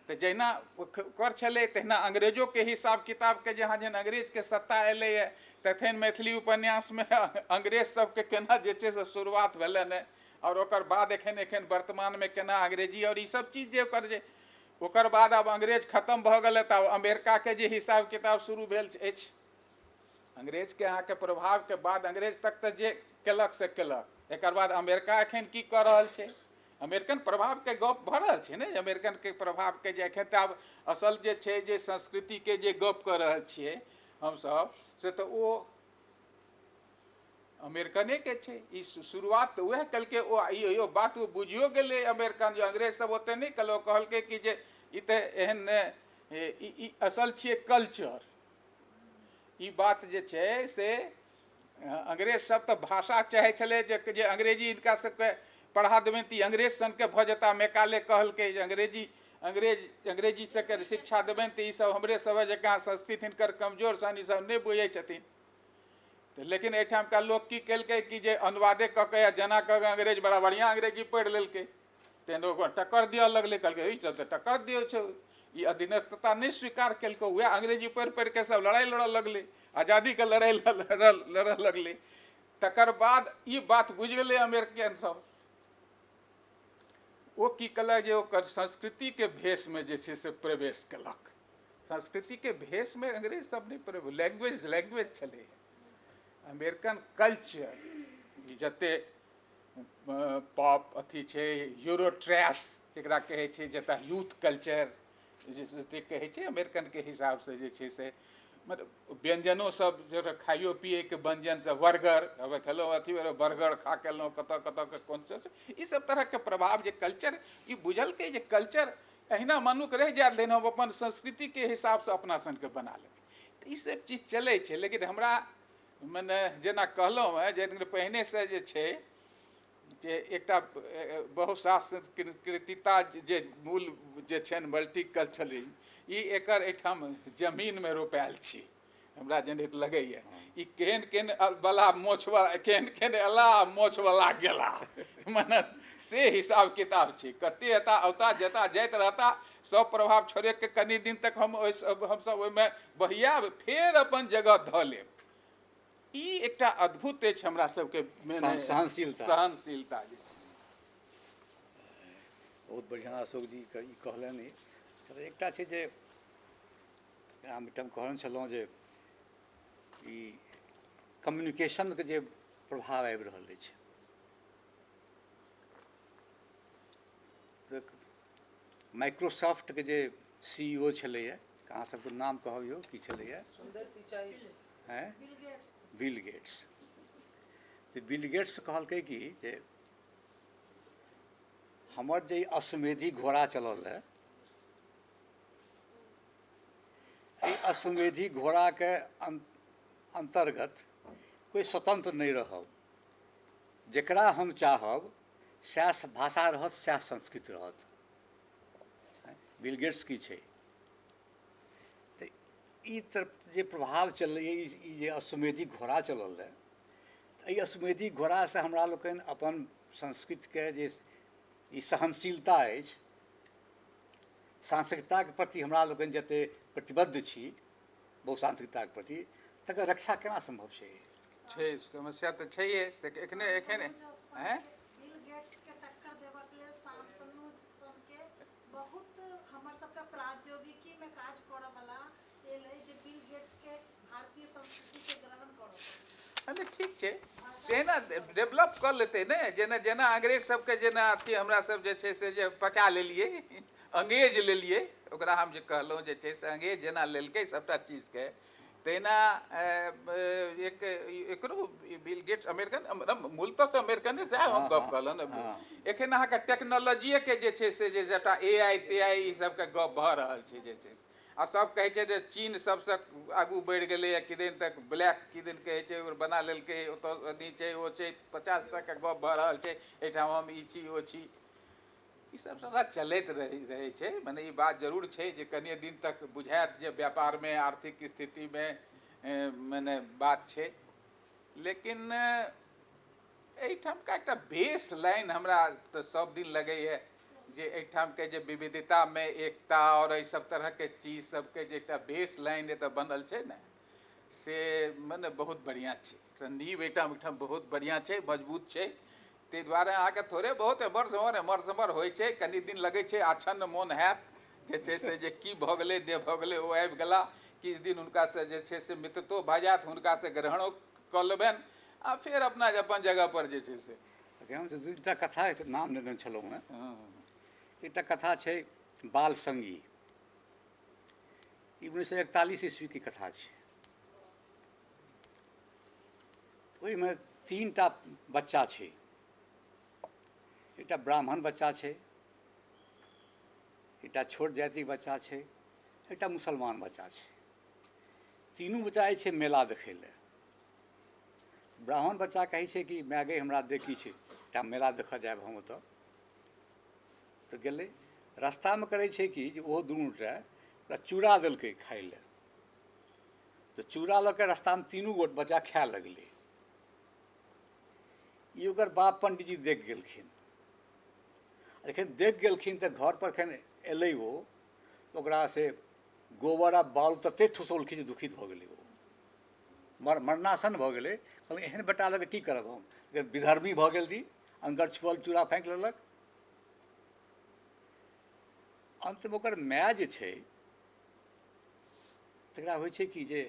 तऽ जहिना ओकर छलै तहिना अंग्रेजोके हिसाब किताबके जे जेहन अंग्रेजके सत्ता एलैए तखन मैथिली उपन्यासमे अंग्रेज सबके केना जे छै से शुरुआत भेलनि हँ, आओर ओकर बाद एखन एखन वर्तमानमे केना अंग्रेजी आओर ई सब चीज जे ओकर जे ओकर बाद आब अंग्रेज खतम भऽ गेलै तऽ आब अमेरिकाके जे हिसाब किताब शुरू भेल अछि, अंग्रेजके अहाँके प्रभावके बाद अंग्रेज तक तऽ जे केलक से केलक, एकर बाद अमेरिका एखन की कऽ रहल छै, अमेरिकन प्रभावके गप भऽ रहल छै ने, अमेरिकनके प्रभावके जे एखन तऽ आब असल जे छै जे संस्कृतिके जे गप कऽ रहल छियै हमसब से तऽ ओ अमेरिकनेके छै। ई शुरुआत तऽ वएह केलकै, ओ इहो बात ओ बुझियो गेलै अमेरिकन, जे अंग्रेज सब ओते नहि केलक, कहलकै कि जे ई तऽ एहन नहि, ई असल छियै कल्चर। ई बात जे छै से अंग्रेज सब तऽ भाषा चाहै छलै जे अंग्रेजी हिनका सबके पढ़ा देबनि तऽ ई अंग्रेज सनके भऽ जेता। मेकाले कहलकै जे अंग्रेजी अंग्रेजी सबके शिक्षा देबनि तऽ ई सब हमरे सब जकाँ संस्कृत हिनकर कमजोर छनि, ई सब नहि बुझै छथिन। तऽ लेकिन एहिठामका लोक की केलकै कि जे अनुवादे कऽ के या जेना कऽ के अंग्रेज बड़ा बढ़िआँ अंग्रेजी पढ़ि लेलकै, तेहन ओकरा टक्कर दिअ लगलै, कहलकै ई सब तऽ टक्कर दियौ छौ, ई अधीनस्थता नहि स्वीकार केलकै। वएह अंग्रेजी पढ़ि पढ़ि के सब लड़ाइ लड़ऽ लगलै, आजादीके लड़ाइ लड़ऽ लगलै। तकर बाद ई बात बुझि गेलै अमेरिकन सब, ओ की केलक जे ओकर संस्कृतिके भेषमे जे छै से प्रवेश केलक। संस्कृतिके भेषमे अंग्रेज सब नहि प्रवेश, लैंग्वेज लैंग्वेज छलै। अमेरिकन कल्चर जते पॉप अथी छै, यूरो ट्रैश जकरा कहै छै, जतऽ यूथ कल्चर जे कहै छै अमेरिकनके हिसाबसँ जे छै से, मतलब व्यञ्जनो सब जे खाइयो पियैके व्यञ्जन सब, बर्गर अब खेलहुँ, अथी बर्गर खा के एलहुँ, कतऽ कतऽ के कोन सब, ई सब तरहके प्रभाव जे कल्चर, ई बुझलकै जे कल्चर एहिना मनुख रहि जायत, लेकिन हम अपन संस्कृतिके हिसाबसँ अपना सनके बना लेबै। तऽ ई सब चीज चलै छै। लेकिन हमरा मने जेना कहलहुँ हेँ जे पहिनेसँ जे छै जे एकटा बहुसांस्कृतिकता जे मूल जे छनि मल्टीकल्चरलिज्म, ई एकर एहिठाम जमीनमे रोपायल छै, हमरा जनैत लगैए। ई केहन केहन बला मोछवला, केहन केहन एला मोछवला गेला, मने से हिसाब किताब छै। कते एता औता जेता जाइत रहता, सब प्रभाव छोड़िके कनि दिन तक हम ओहि हमसब ओहिमे बहियाब, फेर अपन जगह धऽ लेब। ई एकटा अद्भुत अछि हमरा सबके सहनशीलता, सहनशीलता जे छै। बहुत बढ़िआँ अशोक जी ई कहलनि। एकटा छै जे हम एकटाम कहने छलहुँ जे ई कम्युनिकेशनके जे प्रभाव आबि रहल अछि, तऽ माइक्रोसॉफ्टके जे CEO छलैए, अहाँ सबके नाम कहब यौ, की छलैए? सुंदर पिचाई। हैं, बिल गेट्स। तऽ बिल गेट्स कहलकै कि जे हमर जे अश्वमेधी घोड़ा चलल है, एहि अश्वमेधी घोड़ाके अन्तर्गत कोइ स्वतन्त्र नहि रहब, जकरा हम चाहब सएह भाषा रहत, सएह संस्कृत रहत। बिल गेट्स की छै? तऽ ई तरफ जे प्रभाव चलैए, ई जे अश्वमेधी घोड़ा चलल रहै, तऽ एहि अश्वमेधी घोड़ासँ हमरा लोकनि अपन संस्कृतिके जे ई सहनशीलता अछि, सांस्कृतिकताके प्रति हमरा लोकनि जतेक प्रतिबद्ध छी, बहुसांस्कृतिकताके प्रति, तकर रक्षा केना सम्भव छै? छै, समस्या तऽ छैहे से एखने एखने आँय। बिल गेट्स के टक्कर देबऽ के लेल शांतनु सनके बहुत हमर सबके प्रौद्योगिकी में काज करऽ वाला एलै जे बिल गेट्स के भारतीय संस्कृति के ग्रहण करऽ पड़तै। नहि, ठीक छै, तेना डेवलप कऽ लेतै ने, जेना जेना अंग्रेज सबके जेना अथी हमरा सब जे छै से जे पचा लेलियै, अंग्रेज लेलियै, ओकरा हम जे कहलहुँ जे छै से अंग्रेज जेना लेलकै सबटा चीजके, तहिना एक एकरो बिल गेट्स अमेरिकन, मूलतः तऽ अमेरिकने, सएह हम गप कहलहुँ ने। एखन अहाँके टेक्नोलॉजिएके जे छै से जे सबटा ए आई ते आई ई सबके गप भऽ रहल छै जे छै से, आ सब कहै छै जे चीन सबसँ आगू बढ़ि गेलैए, किदैन तक ब्लैक किदैन कहै छै ओकर बना लेलकै, ओतऽ अथी छै ओ छै, 50 टाके गप भऽ रहल छै एहिठाम, हम ई छी ओ छी, ई सब सबटा चलैत रहै छै। मने ई बात जरूर छै जे कनिए दिन तक बुझायत जे व्यापारमे आर्थिक स्थितिमे मने बात छै, लेकिन एहिठामका एकटा बेस लाइन हमरा तऽ सब दिन लगैए जे एहिठामके जे विविधतामे एकता आओर एहि सब तरहके चीज सबके जे एकटा बेस लाइन एतऽ बनल छै ने, से मने बहुत बढ़िआँ छै। एकटा नींव एहिठाम बहुत बढ़िआँ छै, मजबूत छै। ताहि दुआरे अहाँके थोड़े बहुत एम्हर सेम्हर एम्हर सेम्हर होइ छै, कनि दिन लगै छै, आछन्न मोन हैत जे छै से जे की भऽ गेलै, नहि भऽ गेलै, ओ आबि गेला, किछु दिन हुनकासँ जे छै से मित्रतो भऽ जायत, हुनकासँ ग्रहणो कऽ लेबनि आ फेर अपना अपन जगहपर जे छै से। हम दू टा कथा नाम लेने छलहुँ हेँ। एकटा कथा छै बाल सङ्गी, ई 1941 ईस्वीके कथा छै। ओहिमे 3टा बच्चा छै, एकटा ब्राह्मण बच्चा छै, एकटा छोट जातिक बच्चा छै, एकटा मुसलमान बच्चा छै। तीनू बच्चा जाइ छै मेला देखै लए। ब्राह्मण बच्चा कहै छै कि माय गे हमरा देखी छै, एकटा मेला देखऽ जायब हम ओतऽ। तऽ गेलै, रास्तामे करै छै कि जे ओहो दुनूटा ओकरा चूड़ा देलकै खाइ लए। तऽ चूड़ा लऽ कऽ रास्तामे तीनू गोट बच्चा खाए लगलै। ई ओकर बाप पंडीजी देख गेलखिन। जखन देख गेलखिन तऽ घर पर खन एलै ओ, तऽ ओकरा से गोबर आ बालू तते ठुसौलखिन जे दुखित भऽ गेलै ओ, मरनासन भऽ गेलै। कहलकै एहन बेटा लऽ कऽ की करब हम, विधर्मी भऽ गेल दी, अनकर छुअल चूड़ा फाँकि लेलक। अन्तमे ओकर माय जे छै तकरा होइ छै कि जे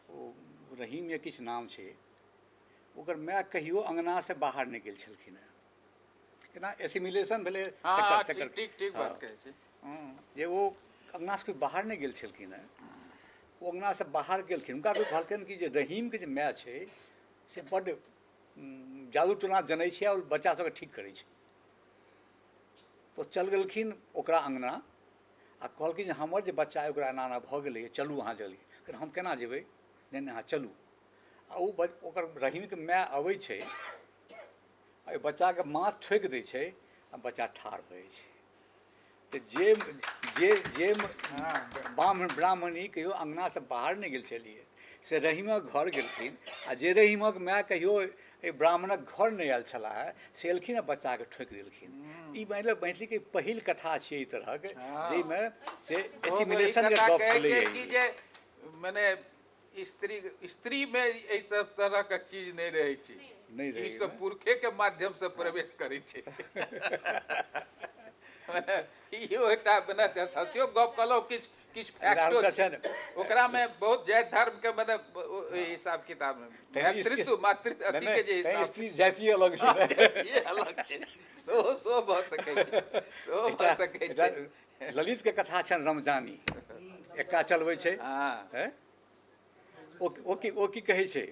ओ रहीम या किछु नाम छै, ओकर माय कहियो अङ्गनासँ बाहर नहि गेल छलखिन हेँ। एना एसिमिलेशन भेलै, तकर ठीक ठीक बात कहै छी जे ओ अङ्गनासँ कोइ बाहर नहि गेल छलखिन हेँ। ओ अङ्गनासँ बाहर गेलखिन, हुनका कोइ कहलखिन कि जे रहीमके जे माय छै से बड्ड जादू टोना जनै छै आओर बच्चा सबके ठीक करै छै। तऽ चल गेलखिन ओकरा अङ्गना आ कहलखिन जे हमर जे बच्चा अइ ओकरा एना एना भऽ गेलैए, चलू अहाँ जल्दी। कहलखिन हम केना जेबै? नहि नहि अहाँ चलू। आ ओ ओकर रहीमके माय अबै छै आ ओहि बच्चाके माथ ठोकि दै छै आ बच्चा ठाढ़ भऽ जाइ छै। तऽ जे जे जे ब्राह्मणी कहियो अङ्गनासँ बाहर नहि गेल छलियै से रहीमक घर गेलखिन, आ जे रहीमक माय कहियो एहि ब्राह्मणक घर नहि आयल छलाह से एलखिन आ बच्चाके ठोकि देलखिन। ई मतलब मैथिलीके पहिल कथा छियै एहि तरहक जाहिमे से एसिमिलेशनके गप भेलैए। कि जे मने स्त्री स्त्रीमे एहि तरहके चीज नहि रहै छै, नहि रहै, ई सब पुरखेके माध्यमसँ प्रवेश करै छै। इहो एकटा मने सत्यो गप कहलहुँ, किछु किछु फैक्टो छै ओकरामे, बहुत जाति धर्मके मने ओहि हिसाब किताबमे तैं मातृत्व मातृत्व नहि, अथी के जे नहि, तैं हिसाब स्त्री जाति अलग छै ने। जातिये अलग छै, सेहो सेहो भऽ सकै छै, सेहो भऽ एकटा सकै एकटा छै। ललित के कथा छनि रमजानी, एक्का चलबै छै। हँ। हैं? ओ की कहै छै,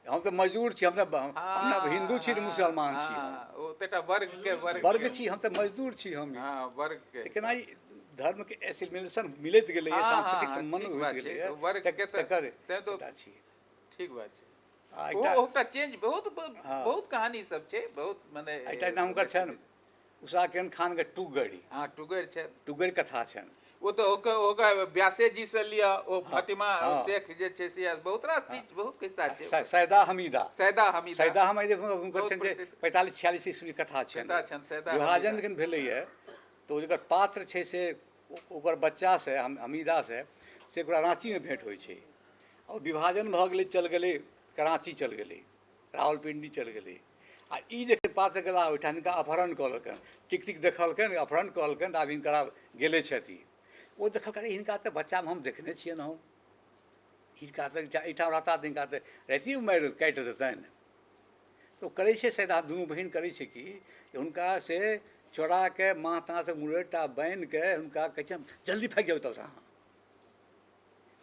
हम तऽ मजदूर छी, हम तऽ हम ने हिन्दू छी ने मुसलमान छी, हम ओ तऽ एकटा वर्ग के वर्ग छी, हम तऽ मजदूर छी हम। हँ, वर्ग के। तऽ केना ई धर्म के एसिमिलेशन मिलैत गेलैए, सांस्कृतिक संबंध ठीक होइत बात छै, गेलैए, तऽ वर्ग के तऽ तकर तैं तऽ एकटा छी। ठीक बात छै। आ ओ एकटा ओकरा चेंज बहुत बहुत कहानी सब छै, बहुत मने एकटा नाम हुनकर छनि उषा किरण खान के टुगड़ी। हँ, टुगड़ छै। टुगड़ कथा छनि। ओ तऽ ओकर व्यासे जी से लिअ, ओ फातिमा शेख जे छै से बहुत रास चीज, बहुत खिस्सा छै। सैदा हमीदा। सैदा हमीदा। सैदा हमीदा हुनकर बहुत छनि जे प्रसिद्ध। 45-46 ईस्वी कथा छनि। सैदा छनि, सैदा विभाजन हमीदा। जखन भेलैए तऽ ओ जकर पात्र छै से ओकर बच्चा से हमीदा से ओकरा राँचीमे भेंट होइ छै। आओर विभाजन भऽ गेलै, चल गेलै कराची, चल गेलै रावलपिंडी, चल गेलै। आ ई जे पात्र गेला ओहिठाम हिनका अपहरण कऽ लेलकनि, टिक टिक देखलकनि, अपहरण कऽ लेलकनि, आब हिनकरा गेले छथि। ओ देखलकनि अरे हिनका तऽ बच्चामे हम देखने छियनि, हम हिनका तऽ एहिठाम रहता तऽ हिनका तऽ रातिए मारि काटि देतनि। तऽ ओ करै छै सैदा, दुनू बहिन करै छै कि जे हुनका से चोराके माथ ताथ मुरेटा बान्हिके हुनका कहै छै जल्दी भागि जाउ एतऽसँ अहाँ।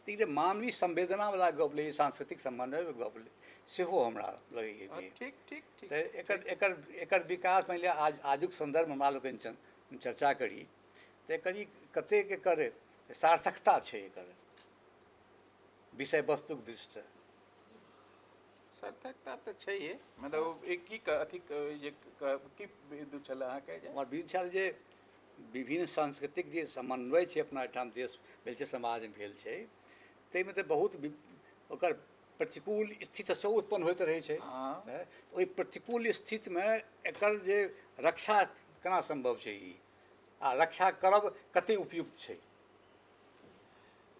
तऽ ई जे मानवीय संवेदनावला गप लै, सांस्कृतिक समन्वयके गप लै, सेहो हमरा लगैए कि ठीक, ठीक, ठीक। तऽ एकर एकर एकर विकास मानि लिअ आजुक सन्दर्भमे हमरा लोकनि चर्चा करी तऽ एकर ई कतेक एकर सार्थकता छै एकर विषय वस्तुक दृष्टिसँ। सार्थकता तऽ छैहे, मतलब ओ एक की अथी जे की बिन्दु छलै अहाँके जे? हमर बिन्दु छल जे विभिन्न सांस्कृतिक जे समन्वय छै अपना एहिठाम देश भेल छै, समाजमे भेल छै, ताहिमे तऽ बहुत ओकर प्रतिकूल स्थिति सेहो उत्पन्न होइत रहै छै। तऽ ओहि प्रतिकूल स्थितिमे एकर जे रक्षा केना सम्भव छै ई, आ रक्षा करब कतेक उपयुक्त छै?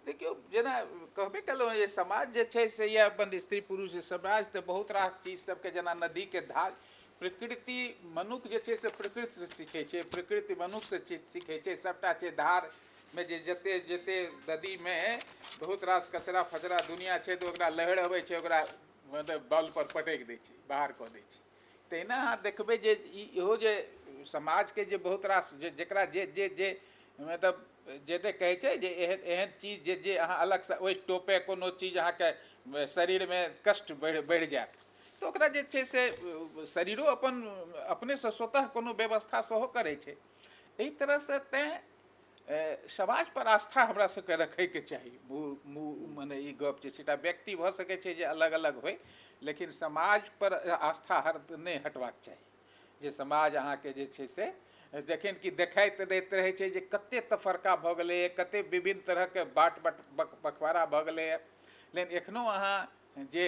देखियौ, जेना कहबे केलहुँ जे समाज जे छै से इएह अपन स्त्री पुरुष समाज तऽ बहुत रास चीज सबके, जेना नदीके धार, प्रकृति मनुख जे छै से प्रकृतिसँ सीखै छै, प्रकृति मनुखसँ सीखै छै, सबटा छै। धारमे जे जते जते नदीमे बहुत रास कचरा फचरा दुनिया छै तऽ ओकरा लहरि अबै छै, ओकरा मतलब बल पर पटकि दै छै, बाहर कऽ दै छै। तहिना अहाँ देखबै जे इहो जे समाजके जे बहुत रास जे जकरा जे जे जे मतलब जे कहै छै जे एहन एहन चीज जे जे अहाँ अलगसँ ओहि टोपे कोनो चीज अहाँके शरीरमे कष्ट बढ़ि जायत तऽ ओकरा जे छै से शरीरो अपन अपनेसँ स्वतः कोनो व्यवस्था सेहो करै छै। एहि तरहसँ तैँ समाज पर आस्था हमरा सबके रखैके चाही। मने ई गप जे छै एकटा व्यक्ति भऽ सकै छै जे अलग अलग होइ, लेकिन समाज पर आस्था हर नहि हटबाक चाही। जे समाज अहाँके जे छै से जखन कि देखाइत दैत रहै छै जे कते तफरका भऽ गेलैए, कते विभिन्न तरहके बाट बट बखवारा भऽ गेलैए, लेकिन एखनो अहाँ जे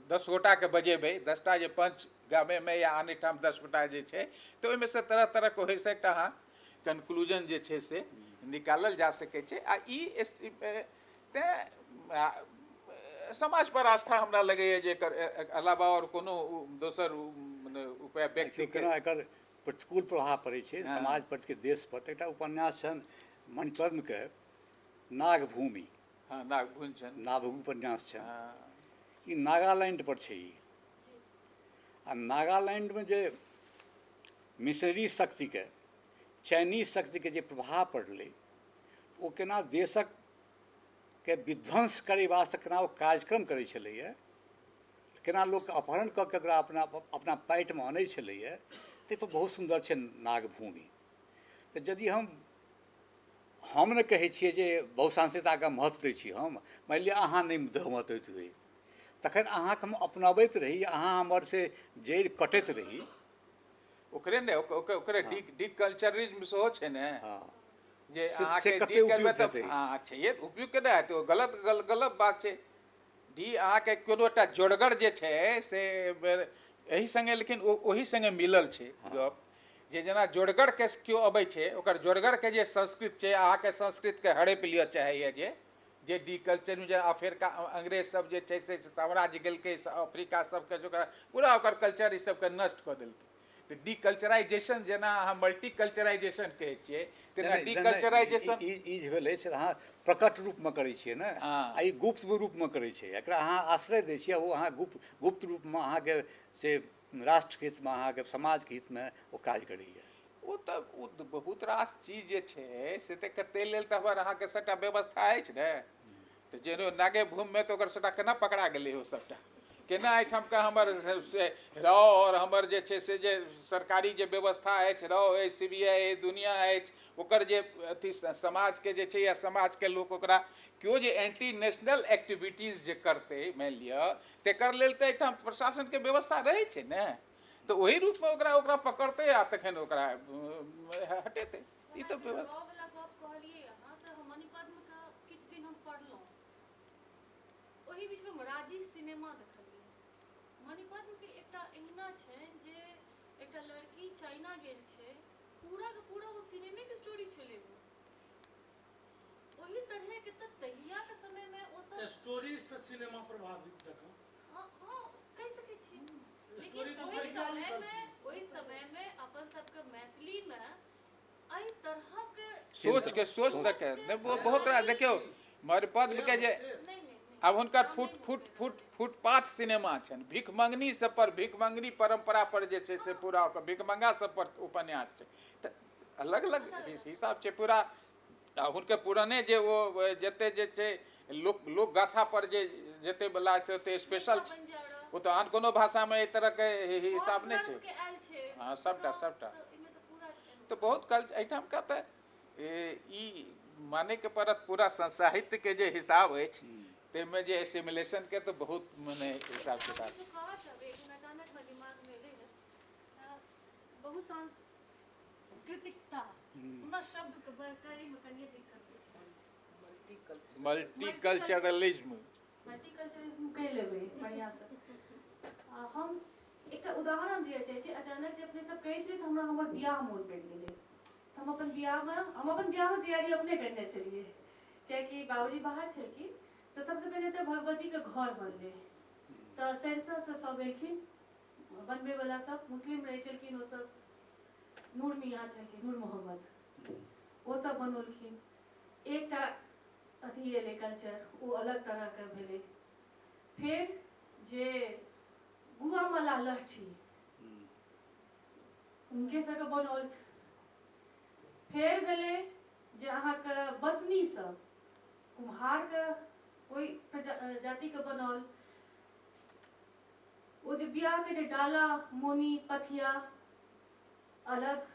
10 गोटाके बजेबै, 10टा जे पंच गामेमे या आन ठाम 10 गोटा जे छै तऽ ओहिमे से तरह तरहके होइसँ एकटा अहाँ कन्क्लूजन जे छै से निकालल जा सकै छै। आ ई तैँ समाज पर आस्था हमरा लगैए जे एकर अलावा आओर कोनो दोसर मने उपाय व्यक्ति केना एकर प्रतिकूल प्रभाव पड़ै छै समाज पर के देश पर। एकटा उपन्यास छनि मणिपद्मके नागभूमि। हँ, नागभूमि छनि। नागभूमि उपन्यास छनि। ई नागालैंड पर छै ई। आ नागालैंडमे जे मिशनरी शक्तिके, चाइनीज शक्तिके जे प्रभाव पड़लै, ओ केना देशक के विध्वंस करै वास्ते केना ओ कार्यक्रम करै छलैए, केना लोकके अपहरण कऽ के ओकरा अपना अपना पाइटमे अनै छलैए, ताहिपर बहुत सुन्दर छै नागभूमि। तऽ यदि हम ने कहै छियै जे बहुसांस्कृतिकताके महत्व दै छी हम, मानि लिअ अहाँ नहि महत्व दैत होइ, तखन अहाँके हम अपनाबैत रही, अहाँ हमर से जड़ि कटैत रही। ओकरे ने ओकरे डिकल्चरिज्म सेहो छै ने। जे से अहाँके कते डी करबै उपयुक्त तऽ हेतै? हँ, छैहे उपयुक्त केना हेतै, ओ गलत गलत बात छै। डी अहाँके कोनो एकटा जोड़गर जे छै से एहि सङ्गे, लेकिन ओहि सङ्गे मिलल छै गप जे जेना जोड़गरके केओ अबै छै, ओकर जोड़गरके जे संस्कृत छै अहाँके संस्कृतके हड़पि लिअ चाहैए। जे जे डिकल्चर जे अफ्रीका अंग्रेज सब जे छै से साम्राज्य गेलकै अफ्रीका सबके, ओकरा पूरा ओकर कल्चर ई सबके नष्ट कऽ देलकै। तऽ डिकल्चराइजेशन जेना अहाँ मल्टीकल्चराइजेशन कहै छियै तेना नहि, नहि, डिकल्चराइजेशन ई ई जे भेलै से अहाँ प्रकट रूपमे करै छियै ने। हँ। आ ई गुप्त रूपमे करै छै। एकरा अहाँ आश्रय दै छियै, ओ अहाँ गुप्त गुप्त रूपमे अहाँके से राष्ट्रके हितमे, अहाँके समाजके हितमे ओ काज करैए। ओ तऽ ओ तऽ बहुत रास चीज जे छै से तऽ एकर ताहि लेल तऽ हमर अहाँके सभटा व्यवस्था अछि ने। तऽ जेना नागे भूमिमे तऽ ओकर सभटा केना पकड़ा गेलै, ओ सभटा केना एहिठामके हमर से रॉ आओर हमर जे छै से जे सरकारी जे व्यवस्था अछि, रॉ अछि, सीबीआई अछि, दुनिया अछि, ओकर जे अथी समाजके जे छै या समाजके लोक ओकरा केओ जे एंटी नेशनल एक्टिविटीज जे करतै मानि लिअ, तेकर लेल तऽ एहिठाम प्रशासनके व्यवस्था रहै छै ने। तऽ ओहि रूपमे ओकरा ओकरा पकड़तै आ तखन ओकरा हटेतै। ई तऽ व्यवस्था रॉ वाला गप कहलियै अहाँ, तऽ हम मणिपद्मके किछु दिन हम पढ़लहुँ, ओहि बीचमे हम राजी सिनेमा देखलियै। मणिपद्मके एकटा एहिना छै जे एकटा लड़की चाइना गेल छै, पूराके पूरा ओ सिनेमेके स्टोरी छलै। ओ ओही तरहके तऽ तहियाके समयमे ओ सब स्टोरी से सिनेमा प्रभावित जकाँ। हँ हँ, कहि सकै छियै, स्टोरी लेकिन तऽ ओहि बढ़िआँ लिखल। समयमे, ओहि समयमे अपन सबके मैथिलीमे एहि तरहक सोचके सोच तक नहि, वो बहुत रास देखियौ मणिपद्मके जे नहि नहि नहि आब हुनकर नाम फुट नहि फुट मोन फुट फुटपाथ सिनेमा छनि, भिखमंगनी सब पर, भिखमंगनी परम्परा पर जे छै से पूरा ओकर भिखमंगा सब पर उपन्यास छै। तऽ अलग अलग हिसाब छै पूरा। आ हुनकर पुराने जे ओ जते जे छै लोक लोक गाथा पर जे जते बला छै ओते स्पेशल छै, ओ तऽ आन कोनो भाषामे एहि तरहके हिसाब नहि छै। आयल छै। हँ, सबटा सबटा तऽ एहिमे तऽ पूरा छै। तऽ बहुत कल्चर एहिठामका तऽ ई मानैके पड़त, पूरा साहित्यके जे हिसाब अछि ताहिमे जे एसिमिलेशनके तऽ बहुत मने हिसाब किताब। किछु कहऽ चाहबै? एखन अचानक मे दिमागमे एलै हँ, बहुसांस्कृतिकता, हमरा शब्दके कहैमे कनिए दिक्कत होइ छै। मल्टीकल्चरलिज्म, मल्टीकल्चरिज्म कहि लेबै बढ़िआँसँ। हम एकटा उदाहरण दिअ चाहै छी। अचानक जे अपने सब कहै छलियै तऽ हमरा हमर बियाह मोन पड़ि गेलै। तऽ हम अपन बियाहमे तैयारी अपने करने छलियै, कियाकि बाबूजी बाहर छलखिन। तऽ सबसँ पहिने तऽ भगवतीके घर बनलै, तऽ सरिसोसँ सब एलखिन बनबैवला सब, मुस्लिम रहै छलखिन ओसब, नूर मियाँ छलखिन, नूर मोहम्मद, ओसब बनौलखिन। एकटा अथी एलै कल्चर, ओ अलग तरहके भेलै। फेर जे गुआ मल्लाह लहठी हुनके सबके बनौल छै। फेर भेलै जे अहाँके बसनी सब कुम्हारके ओहि जातिके बनौल। ओ जे बियाहके जे डाला, मोनी, पथिया अलग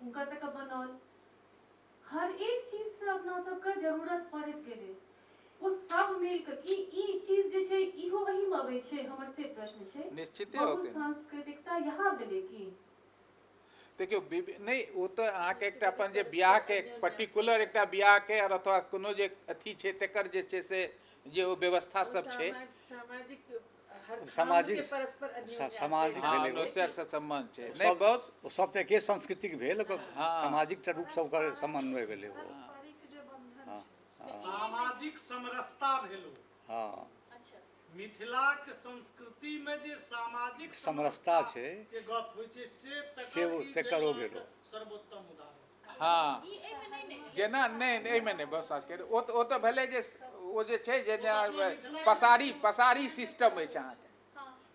हुनका सबके बनौल। हर एक चीजसँ अपना सबके जरूरत पड़ैत गेलै, ओ सब मिल कऽ की ई चीज जे छै इहो एहिमे अबै छै, हमर से प्रश्न छै। निश्चिते होतै। बहुसांस्कृतिकता यहाँ भेलै की? देखियौ, नहि, ओ तऽ अहाँके एकटा अपन जे बियाहके पर्टिकुलर एकटा बियाहके आओर अथवा कोनो जे अथी छै तकर जे छै से जे ओ व्यवस्था सब छै। सामाजिक हर सामाजिक के परस्पर अन्योन्याश्रय। सामाजिक हँ, भेलै ओ। दोसरसँ सम्बन्ध छै नहि सब बहुत। ओ सब तऽ एके सांस्कृतिक भेल, ओकर हँ। सामाजिक रूप सब ओकर समन्वय भेलै ओ। पारस्परिक जे बंधन छै। सामाजिक समरसता भेल ओ। हँ। अच्छा। मिथिलाक संस्कृतिमे जे सामाजिक समरसता छै, के गप होइ छै से तकर से ओ ई तकर ओ भेल भेल ओ। अहाँके सर्वोत्तम उदाहरण। हँ। ई एहिमे नहि ने एलै। जेना नहि नहि, एहिमे नहि बहुत संस्कृत, ओ तऽ भेलै जे ओ जे छै जे ओ तऽ अपना मिथिलामे पसारी पसारी सिस्टम अछि अहाँके।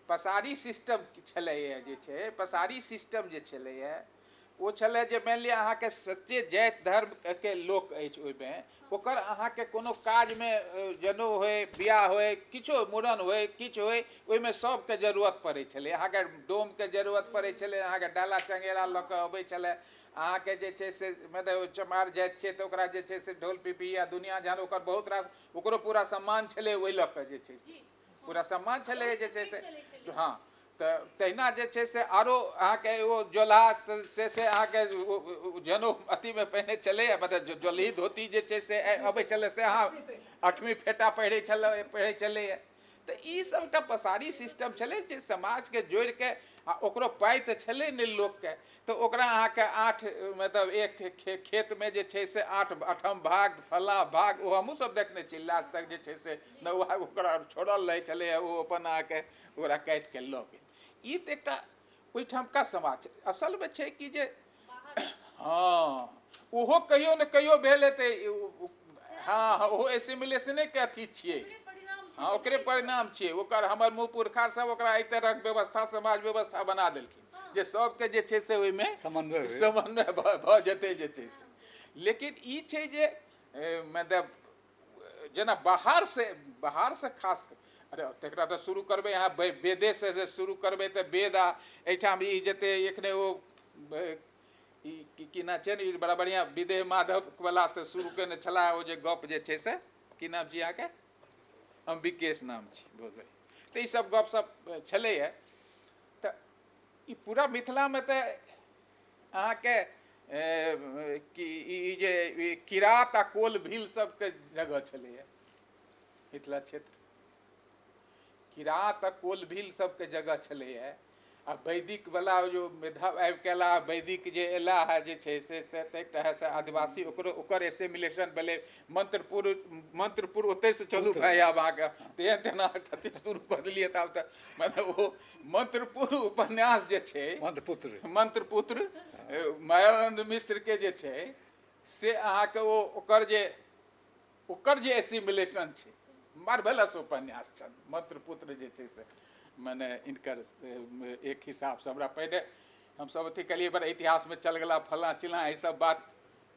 पसारी सिस्टम छलैए, जे छै पसारी सिस्टम जे छलैए ओ छलै जे मानि लिअ अहाँके सत्य जाति धर्मके लोक अछि, ओहिमे ओकर अहाँके कोनो काजमे जनउ होय, बियाह होय, किछो मूड़न होय, किछु होय, ओहिमे सबके जरूरत पड़ै छलै। अहाँके डोमके जरूरत पड़ै छलै, अहाँके डाला चंगेरा लऽ कऽ अबै छलै। अहाँके जे छै से मतलब चमार जाति छै तऽ ओकरा जे छै से ढोल पिपही आ दुनिया जहान, ओकर बहुत रास ओकरो पूरा सम्मान छलै। ओहि लऽ कऽ जे छै से पूरा सम्मान छलै जे छै से। चलै छलै। हँ, तऽ तहिना जे छै से आरो अहाँके ओ जोलहा से अहाँके जनउ अथीमे पहिने छलैए, मतलब जोलही धोती जे छै से अबै छलै, से अहाँ अठमी फेटा पहिरै छलै, पहिरै छलैए। तऽ ई सब एकटा पसारी सिस्टम छलै जे समाजके जोड़िके, आ ओकरो पाइ तऽ छलै नहि लोकके, तऽ ओकरा अहाँके आठ मतलब एक खेतमे जे छै से आठ आठम भाग, फलाँ भाग, ओ हमहूँ सब देखने छी। लास्ट तक जे छै से नौआ ओकरा छोड़ल रहै छलैए, ओ अपन अहाँके ओकरा काटिके लऽ गेल। ई तऽ एकटा ओहिठामका समाज छै। असलमे छै कि जे हँ ओहो कहियो ने कहियो भेल हेतै। हँ हँ, ओहो एसिमिलेशनेके अथी छियै। हँ, ओकरे परिणाम छियै। ओकर हमर मुँह पुरखा सब ओकरा एहि तरहक व्यवस्था, समाज व्यवस्था बना देलखिन जे सबके जे छै से ओहिमे समन्वय समन्वय भऽ जेतै जे छै से। लेकिन ई छै जे मतलब जेना बाहरसँ खास, अरे तकरा तऽ शुरू करबै अहाँ वेदेसँ जे शुरू करबै तऽ वेद आ एहिठाम ई जते एखने ओ ई की नाम छै ने, ई बड़ा बढ़िआँ विदेह माधववला से शुरू केने छलाह ओ जे गप जे छै से, की नाम छी अहाँके? हम विकेश नाम छी, बहुत बढ़िआँ। तऽ ईसब गप सब छलैए। तऽ ई पूरा मिथिलामे तऽ अहाँके कि ई जे किरात आ कोल भील सबके जगह छलैए मिथिला क्षेत्र, किरात आ कोल भील सबके जगह छलैए। आ वैदिक वाला जो मेधा आबि के एला, वैदिक जे एला है जे छै से ताहि तरहसँ आदिवासी ओकरो ओकर एसिमिलेशन भेलै। मंत्रपुर मंत्रपुर ओतहिसँ चलू भाइ, आब अहाँके तेहन तेना अथी शुरू कऽ देलियै तऽ आब तऽ मतलब ओ मंत्रपुर उपन्यास जे छै, मंत्रपुत्र मंत्रपुत्र मायानंद मिश्र के जे छै से अहाँके ओ ओकर जे एसिमिलेशन छै, मार्वेलस उपन्यास छनि मंत्रपुत्र जे छै से। मने इनकर एक हिसाबसँ हमरा पहिने हमसब अथी केलियै, बड़ा इतिहासमे चल गेला फलाँ चिलाँ, ई सब बात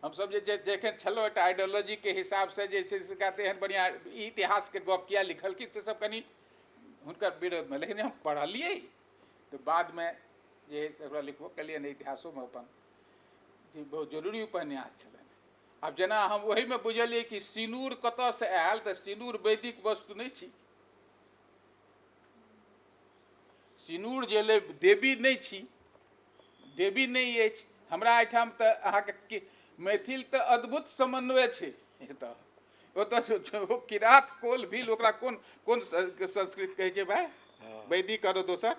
हमसब जे जखन छलहुँ एकटा आइडियोलॉजीके हिसाबसँ जे छै से एहन बढ़िआँ ई इतिहासके गप किया लिखलखिन से सब कनि हुनकर विरोधमे। लेकिन हम पढ़लियै तऽ बादमे जे है से ओकरा लिखबो केलियै ने इतिहासोमे अपन जे बहुत जरूरी उपन्यास छलनि। आब जेना हम ओहिमे बुझलियै कि सिनूर कतऽसँ आयल, तऽ सिनूर वैदिक वस्तु नहि छी, सिनूर जे एलै देवी नहि छी, देवी नहि अछि हमरा एहिठाम। तऽ अहाँके मैथिल तऽ अद्भुत समन्वय छै एतऽ, ओतऽ ओ किरात कोल भील ओकरा कोन कोन संस्कृत कहै छै भाइ, वैदिक आरो दोसर?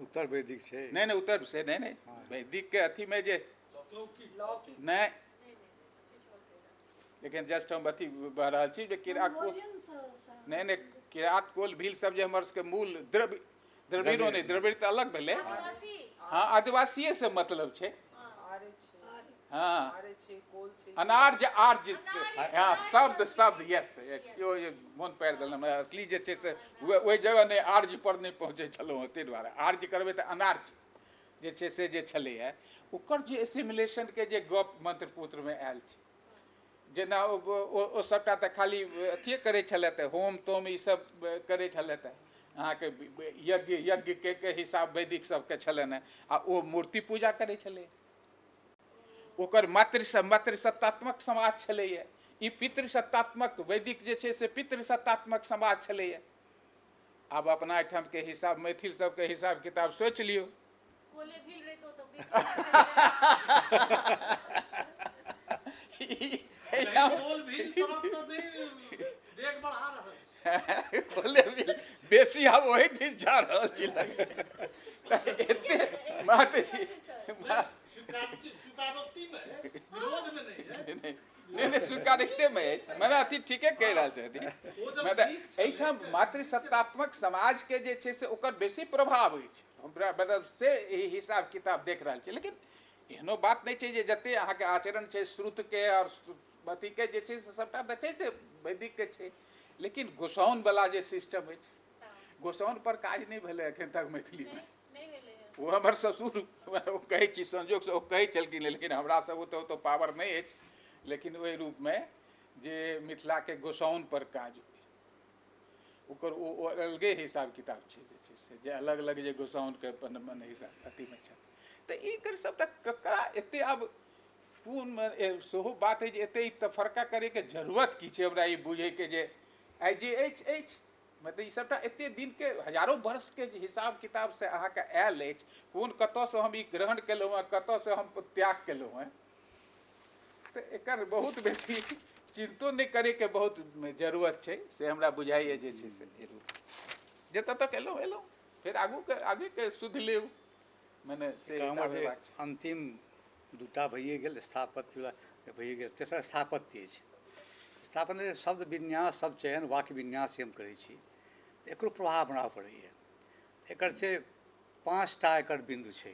उत्तर वैदिक छै। नहि नहि, उत्तर से नहि, नहि वैदिक के अथीमे जे नहि, लेकिन जस्ट हम अथी भऽ रहल छी जे किरात कोल नहि नहि, किरात कोल भील सब जे हमर सबके मूल द्रविड़ो नहि, द्रविड़ तऽ अलग भेलै। हँ, आदिवासीए से मतलब छै। हँ, अनार्य आर्य, हँ शब्द शब्द यस, केओ मोन पाड़ि देलनि हमरा। असली जे छै से ओहि जगह नहि, आर्य पर नहि पहुँचै छलहुँ, ताहि दुआरे आर्य करबै तऽ अनार्य जे छै से जे छलैए ओकर जे एसिमिलेशनके जे गप मंत्रपुत्रमे आयल छै। जेना ओ सबटा तऽ खाली अथिए करै छलै, तऽ होम तोम ई सब करै छलै, तऽ अहाँके यज्ञ यज्ञके हिसाब वैदिक सबके छलनि हेँ। आ ओ मूर्ति पूजा करै छलै, ओकर मातृसत्तात्मक समाज छलैए। ई पितृसत्तात्मक वैदिक जे छै से पितृसत्तात्मक समाज छलैए। आब अपना एहिठामके हिसाब मैथिल सबके हिसाब किताब सोचि लियौ। बेसी आब ओहि दिन जा रहल छी, एते मात्र नहि नहि, स्वीकारितेमे अछि, मने अथी ठीके कहि रहल छथिन। मतलब एहिठाम मातृसत्तात्मक समाजके जे छै से ओकर बेसी प्रभाव अछि, हमरा मतलब से एहि हिसाब किताब देख रहल छी। लेकिन एहनो बात नहि छै जे जते अहाँके आचरण छै श्रुतके आओर अथीके जे छै से सबटा देखै छै वैदिकके छै। लेकिन गोसाउनवला जे सिस्टम अछि, गोसाउन पर काज नहि भेलै एखन तक मैथिलीमे। ओ हमर ससुर ओ कहै छी संजोगसँ ओ कहै छलखिन, लेकिन हमरा सब ओतऽ ओतऽ पावर नहि अछि। लेकिन ओहि रूपमे जे मिथिलाके गोसाउन पर काज होइ ओकर ओ अलगे हिसाब किताब छै जे छै से जे अलग अलग जे गोसाउनके अपन अपन हिसाब अथीमे छै। तऽ एकर सबटा ककरा एते आब कोन सेहो बात अछि जे एते तफरका करैके जरूरत की छै। हमरा ई बुझैके जे आइ जे अछि अछि, मतलब ई सबटा एते दिनके हजारो वर्षके जे हिसाब किताबसँ अहाँके आयल अछि, कोन कतऽसँ हम ई ग्रहण केलहुँ हँ, कतऽसँ हम त्याग केलहुँ हँ, तऽ एकर बहुत बेसी चिन्तो नहि करैके बहुत जरूरत छै, से हमरा बुझाइए जे छै से जतऽ तक एलहुँ एलहुँ, फेर आगूके आगेके सुधि लेब, मने से हमर जे अंतिम दूटा भइए गेल, स्थापत्य भइए गेल, तेसर स्थापत्य अछि। स्थापत्य शब्द विन्यास, शब्द चयन, वाक्य विन्यास हम करै छी, एकरो प्रभाव हमरा पड़ैए। एकर छै 5टा एकर बिन्दु छै।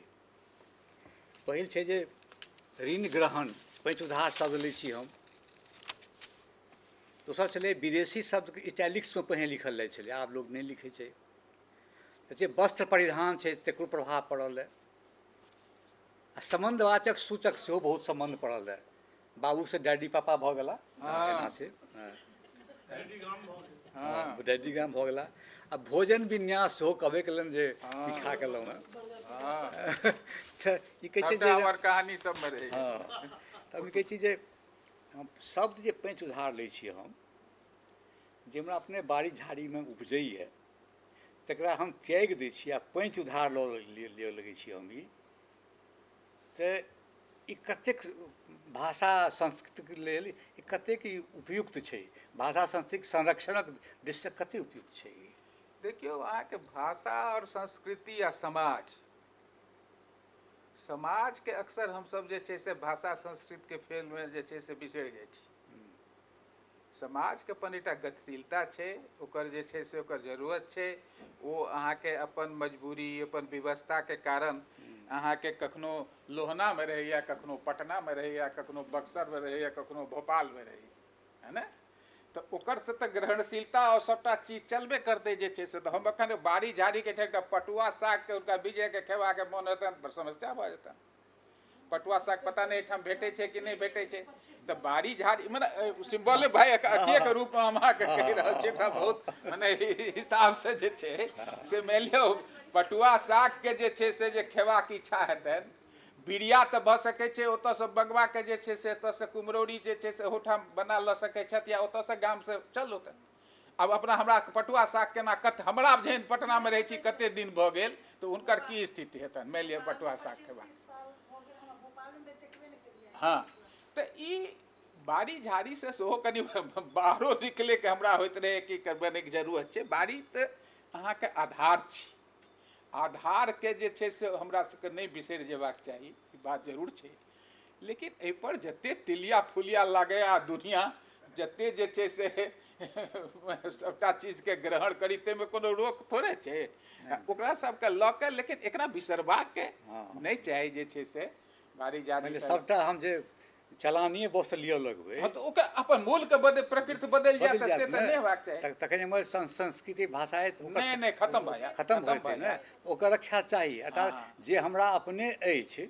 पहिल छै जे ऋण ग्रहण, पैंच उधार शब्द लै छी हम। दोसर छलै विदेशी शब्दके इटैलिक्समे पहिने लिखल जाइ छलै, आब लोक नहि लिखै छै। जे वस्त्र परिधान छै तकरो प्रभाव पड़ल अइ। आ सम्बन्धवाचक सूचक सेहो बहुत सम्बन्ध पड़ल अइ। बाबूसँ डैडी पापा भऽ गेला, एना छै, डैडी गाम भऽ गेला। आ भोजन विन्यास सेहो कहबे केलनि जे ई खा के लहुँ हेँ। तऽ ई कहै छै जे हमर कहानी सबमे रहै। हँ, तऽ हम ई कहै छी जे हम शब्द जे पैंच उधार लै छी हम, जे हमरा अपने बाड़ी झाड़ीमे उपजैए तकरा हम त्यागि दै छी आ पैंच उधार लऽ लिअ लगै छी हम। ई तऽ ई कतेक भाषा संस्कृतिके लेल ई कतेक ई उपयुक्त छै? भाषा संस्कृतिक संरक्षणक दृष्टिसँ कतेक उपयुक्त छै ई? देखियौ, अहाँके भाषा आओर संस्कृति आ समाज, समाजके अक्सर हमसब जे छै से भाषा संस्कृतिके फेलमे जे छै से बिसरि जाइ छी। समाजके अपन एकटा गतिशीलता छै, ओकर जे छै से ओकर जरूरत छै। ओ अहाँके अपन मजबूरी, अपन व्यवस्थाके कारण अहाँके कखनो लोहनामे रहैए, कखनो पटनामे रहैए, कखनो बक्सरमे रहैए, कखनो भोपालमे रहैए, है ने? तऽ ओकर से तऽ ग्रहणशीलता आओर सबटा चीज चलबे करतै जे छै से। तऽ हम एखन बाड़ी झाड़ीके एकटा पटुआ सागके हुनका बीजेके खेबाके मोन हेतनि तऽ समस्या भऽ जेतनि। पटुआ साग पता नहि एहिठाम भेटै छै कि नहि भेटै छै। तऽ बाड़ी झाड़ी मने सिम्बले भाय अथिएके रूपमे हम अहाँके कहि रहल छी, एकरा बहुत मने हिसाबसँ जे छै से मानि लियौ पटुआ सागके जे छै से जे खेबाक इच्छा हेतनि, बिरिया तऽ भऽ सकै छै ओतऽसँ बगवाके जे छै से एतऽसँ कुम्हरौरी जे छै से ओहूठाम बना लऽ सकै छथि, या ओतऽसँ गामसँ चल ओतऽ। आब अपना हमरा पटुआ साग केना कत, हमरा जेहन पटनामे रहै छी कते दिन भऽ गेल, तऽ हुनकर की स्थिति हेतनि मानि लिअ पटुआ साग खेबाक। हँ, तऽ ई बाड़ी झाड़ीसँ सेहो कनि बाहरो निकलैके हमरा होइत रहै कि बनैके जरूरत छै। बाड़ी तऽ अहाँके आधार छी, आधारके जे छै से हमरा सबके नहि बिसरि जेबाक चाही, ई बात जरूर छै। लेकिन एहिपर जते तिलिया फुलिया लागै आ दुनिया जते जे छै से सबटा चीजके ग्रहण करी, ताहिमे कोनो रोक थोड़े छै ओकरा सबके लऽ के। लेकिन एकरा बिसरबाके नहि चाही जे छै से बाड़ी झाड़ी सबटा हम जे चलानीय वस्तु लिअ लगबै। हँ, तऽ ओकर अपन मूलके बदल प्रकृति बदलि जायत से तऽ नहि हेबाक चाही। तखन हमर संस्कृति भाषा नहि नहि खत्म भऽ जायत, खत्म भऽ जेतै ने। ओकर रक्षा चाही। अर्थात जे हमरा अपने अछि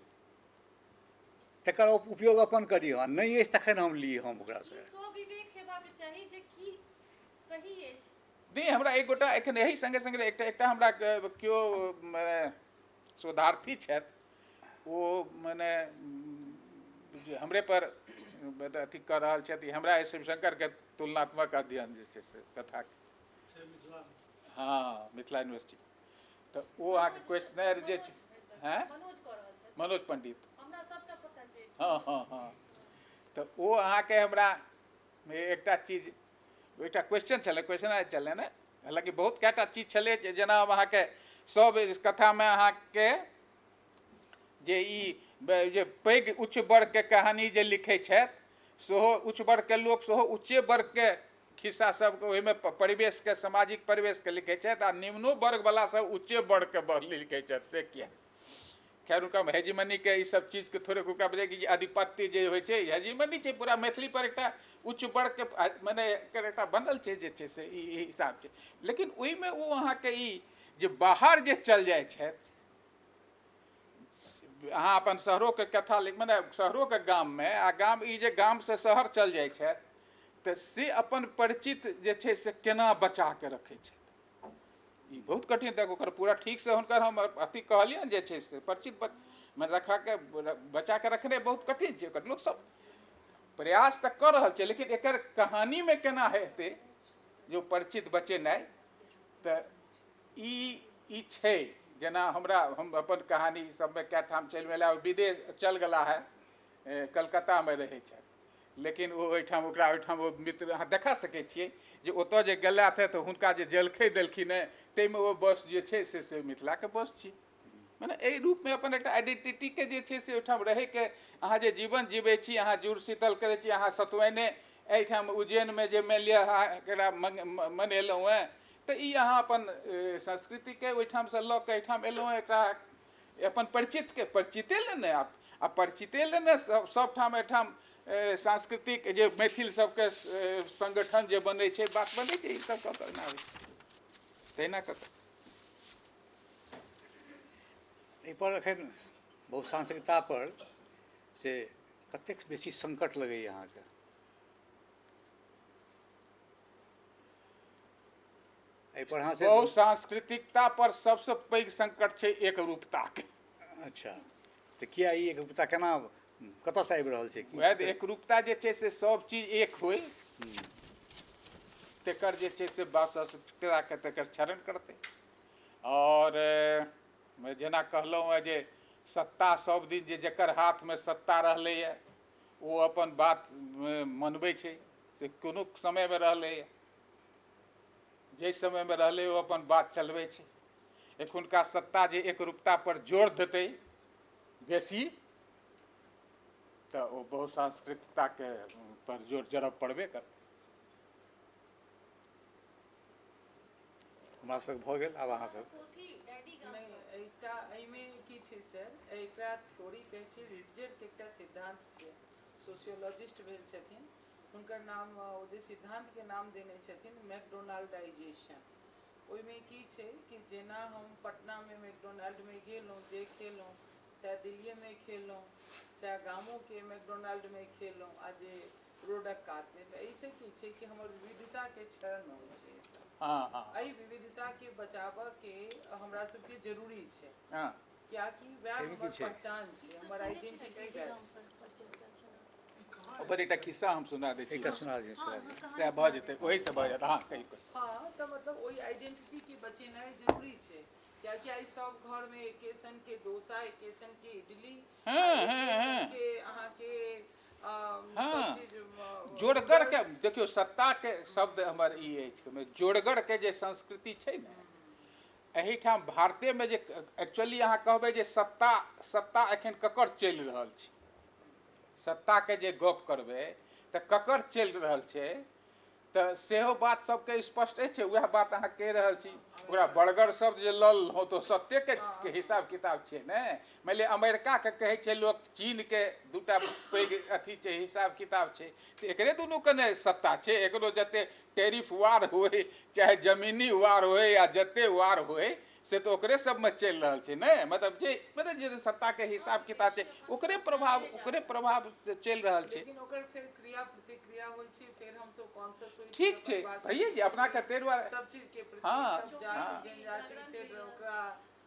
तकर उपयोग अपन करी, हँ नहि अछि तखन हम ली हम ओकरासँ। स्वविवेक हेबाक चाही जे की सही अछि। नहि, हमरा एक गोटा एखन एहि सङ्गे सङ्गे एकटा एकटा हमरा केओ शोधार्थी छथि, ओ मने जे हमरे पर अथी कऽ रहल छथि, हमरा शिवशंकरके तुलनात्मक अध्ययन जे छै से कथा, हँ, मिथिला यूनिवर्सिटी। तऽ ओ अहाँके क्वेश्चनर जे छै, हँ, मनोज पंडित, हँ हँ हँ, तऽ ओ अहाँके हमरा एकटा चीज, एकटा क्वेश्चन छलै, क्वेश्चन आयल छलै ने। हालाँकि बहुत कएटा चीज छलै, जेना हम अहाँके सब कथामे अहाँके जे ई जे पैघ उच्च वर्गके कहानी जे लिखै छथि, सेहो उच्च वर्गके लोक सेहो उच्चे वर्गके खिस्सा सबके ओहिमे परिवेशके, सामाजिक परिवेशके लिखै छथि, आ निम्नो वर्गवला सब उच्चे वर्गके लिखै छथि, से किया? खैर, हुनका हेजीमनीके ई सब चीजके थोड़े ओकरा बुझै कि आधिपत्य जे होइ छै, हेजीमनी छै पूरा मैथिली पर, एकटा उच्च वर्गके मने एकर एकटा बनल छै जे छै से ई हिसाब छै। लेकिन ओहिमे ओ अहाँके ई जे बाहर जे चल जाइ छथि, अहाँ अपन शहरोके कथा लिख, मने शहरोके गाममे आ गाम ई जे गामसँ शहर चल जाइ छथि, तऽ से अपन परिचित जे छै से केना बचाके रखै छथि, ई बहुत कठिन। तक ओकर पूरा ठीकसँ हुनकर हम अथी कहलियनि जे छै से परिचित मने रखाके बचाके रखनाइ बहुत कठिन छै। ओकर लोकसब प्रयास तऽ कऽ रहल छै, लेकिन एकर कहानीमे केना हेतै जे परिचित बचेनाइ, तऽ ई छै। जेना हमरा हम अपन कहानी सबमे कए ठाम चलि गेला, विदेश चल गेला है, कलकत्तामे रहै छथि, लेकिन ओ ओहिठाम ओकरा ओहिठाम ओ मित्र अहाँ देखा सकै छियै जे ओतऽ जे गेलथि तऽ हुनका जे जलखै देलखिन हेँ ताहिमे ओ बस जे छै से मिथिलाके बस छी। मने एहि रूपमे अपन एकटा आइडेंटिटीके जे छै से ओहिठाम रहैके अहाँ जे जीवन जीबै छी, अहाँ जुड़ शीतल करै छी। अहाँ सतुआइने एहिठाम उज्जैनमे जे मानि लिअ अहाँ एकरा मनेलहुँ हेँ, तऽ ई अहाँ अपन संस्कृतिके ओहिठामसँ लऽ कऽ एहिठाम एलहुँ, एकरा अपन परिचितके परिचिते लए ने आ परिचिते लए ने सभठाम एहिठाम सांस्कृतिक जे मैथिल सबके संगठन जे बनै छै, बात बनै छै, ई सब कऽ कऽ एना होइ छै, तहिना कऽ कऽ। एहिपर एखन बहुसांस्कृतिकतापर से कतेक बेसी संकट लगैए अहाँके? एहिपर अहाँ से बहुसांस्कृतिकता पर सबसँ पैघ संकट छै एकरूपताके। अच्छा, तऽ किया ई एकरूपता केना कतऽसँ आबि रहल छै? वएह एकरूपता जे छै से सब चीज एक होइ तकर जे छै से बहुसांस्कृतिकताके तकर क्षरण करतै। आओर जेना कहलहुँ हेँ जे सत्ता सब दिन जे जकर हाथमे सत्ता रहलैए ओ अपन बात मनबै छै, से कोनो समयमे रहलैए, जाहि समयमे रहलै ओ अपन बात चलबै छै। एखुनका सत्ता जे एकरूपता पर जोर देतै बेसी तऽ ओ बहुसांस्कृतिकताके पर जोर जरब पड़बे करतै। हमरा सब भऽ गेल, आब अहाँ सब। एकटा एहिमे की छै सर, एकरा थ्योरी कहै छै, रिटजरके एकटा सिद्धांत छै, सोशियोलॉजिस्ट भेल छथिन, हुनकर नाम ओ जे सिद्धांतके नाम देने छथिन मैकडोनाल्डाइजेशन। ओहिमे की छै कि जेना हम पटनामे मैकडोनाल्डमे गेलहुँ, जे खेलहुँ सएह दिल्लीएमे खेलहुँ, सएह गामोके मैकडोनाल्डमे खेलहुँ आ जे रोडक कातमे, तऽ एहिसँ की छै कि हमर विविधताके क्षरण होइ छै एहिसँ। एहि विविधताके बचाबऽके हमरा सबके जरूरी छै, कियाकि वएह हमर पहचान छै, हमर आइडेंटिटी वएह छै। ओकर एकटा खिस्सा हम सुना दै छी। एकटा सुना दियौ, सुना दियौ। सएह भऽ जेतै, ओहिसँ भऽ जायत। हँ, कहि कऽ। हँ, तऽ मतलब ओहि आइडेंटिटीके बचेनाइ जरूरी छै, कियाकि आइ सब घरमे एके सनके डोसा, एके सनके इडली, एके सनके अहाँके सब चीज जोड़गर के। देखियौ, सत्ताके शब्द हमर ई अछि, जोड़गरके जे संस्कृति छै ने एहिठाम भारतेमे, जे एक्चुअली अहाँ कहबै जे सत्ता सत्ता एखन ककर चलि रहल छै, सत्ताके जे गप करबै तऽ ककर चलि रहल छै, तऽ सेहो बात सबके स्पष्ट अछि। वएह बात अहाँ कहि रहल छी, ओकरा बड़गर शब्द जे लऽ लेलहुँ तऽ सत्तेके हिसाब किताब छै ने। मानि लिअ अमेरिकाके कहै छै लोक, चीनके दूटा पैघ अथी छै, हिसाब किताब छै, तऽ एकरे दुनूके ने सत्ता छै। एकरो जते टैरिफ वार होइ, चाहे जमीनी वार होइ, या जते वार होइ, से तऽ ओकरे सबमे चलि रहल छै ने। मतलब जे सत्ताके हिसाब किताब छै, ओकरे प्रभाव चलि रहल छै। लेकिन ओकर फेर क्रिया प्रतिक्रिया होइ छै, फेर हमसब कॉन्शियस होइ ठीक छै भैये जे अपनाके ताहि दुआरे सब चीज के प्रति, सब जाति जनजाति, फेर ओकरा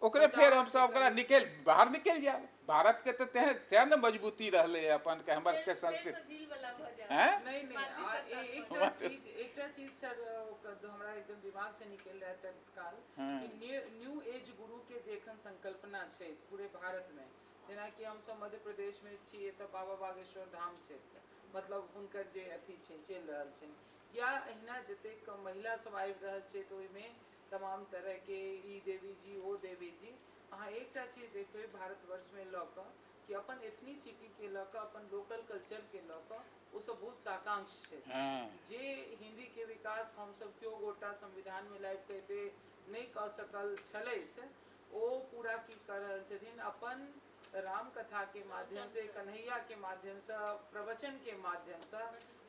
ओकरे फेर हमसब ओकरा निकलि बाहर निकलि जायब। भारतके तऽ तेहन सएह ने मजबूती रहलै अपन के हमर सबके संस्कृति। नहीं नहीं, एकटा चीज सर हमरा एकदम दिमाग से निकल रहा है तत्काल, न्यू एज गुरु के जे एखन संकल्पना छै पूरे भारत में, जेनाकि हमसब मध्य प्रदेश में छियै तऽ बाबा बागेश्वर धाम छै, मतलब हुनकर जे अथी छै चलि रहल छै, या अहिना जतेक महिला सब आबि रहल छै तऽ ओहिमे तमाम तरहके ई देवी जी ओ देवी जी। अहाँ एकटा चीज देखबै भारतवर्षमे लऽ कऽ कि अपन एथनीसिटीके लऽ कऽ, अपन लोकल कल्चरके लऽ कऽ ओसब बहुत साकांक्ष छै। जे हिन्दीके विकास हमसब केओ गोटा संविधानमे लाबि कऽ एते नहि कऽ सकल छलथि, ओ पूरा की कऽ रहल छथिन अपन रामकथाके माध्यमसँ, कन्हैयाके माध्यमसँ, प्रवचनके माध्यमसँ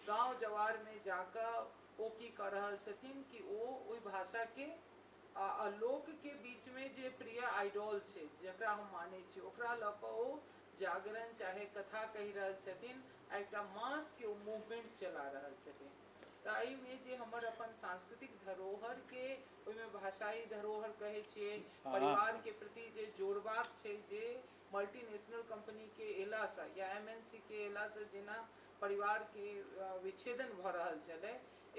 गाँव जवारमे जाकऽ ओ की कऽ रहल छथिन कि ओ ओहि भाषाके लोकके बीचमे जे प्रिय आइडोल छै जकरा हम मानै छी ओकरा लऽ कऽ ओ जागरण चाहे कथा कहि रहल छथिन आ एकटा मासके ओ मूवमेंट चला रहल छथिन। तऽ एहिमे जे हमर अपन सांस्कृतिक धरोहरके, ओहिमे भाषाई धरोहर कहै छियै, परिवारके प्रति जे जोड़बाक छै, जे मल्टीनेशनल कंपनीके अयलासँ या MNC के अयलासँ जेना परिवारके विच्छेदन भऽ रहल छलै,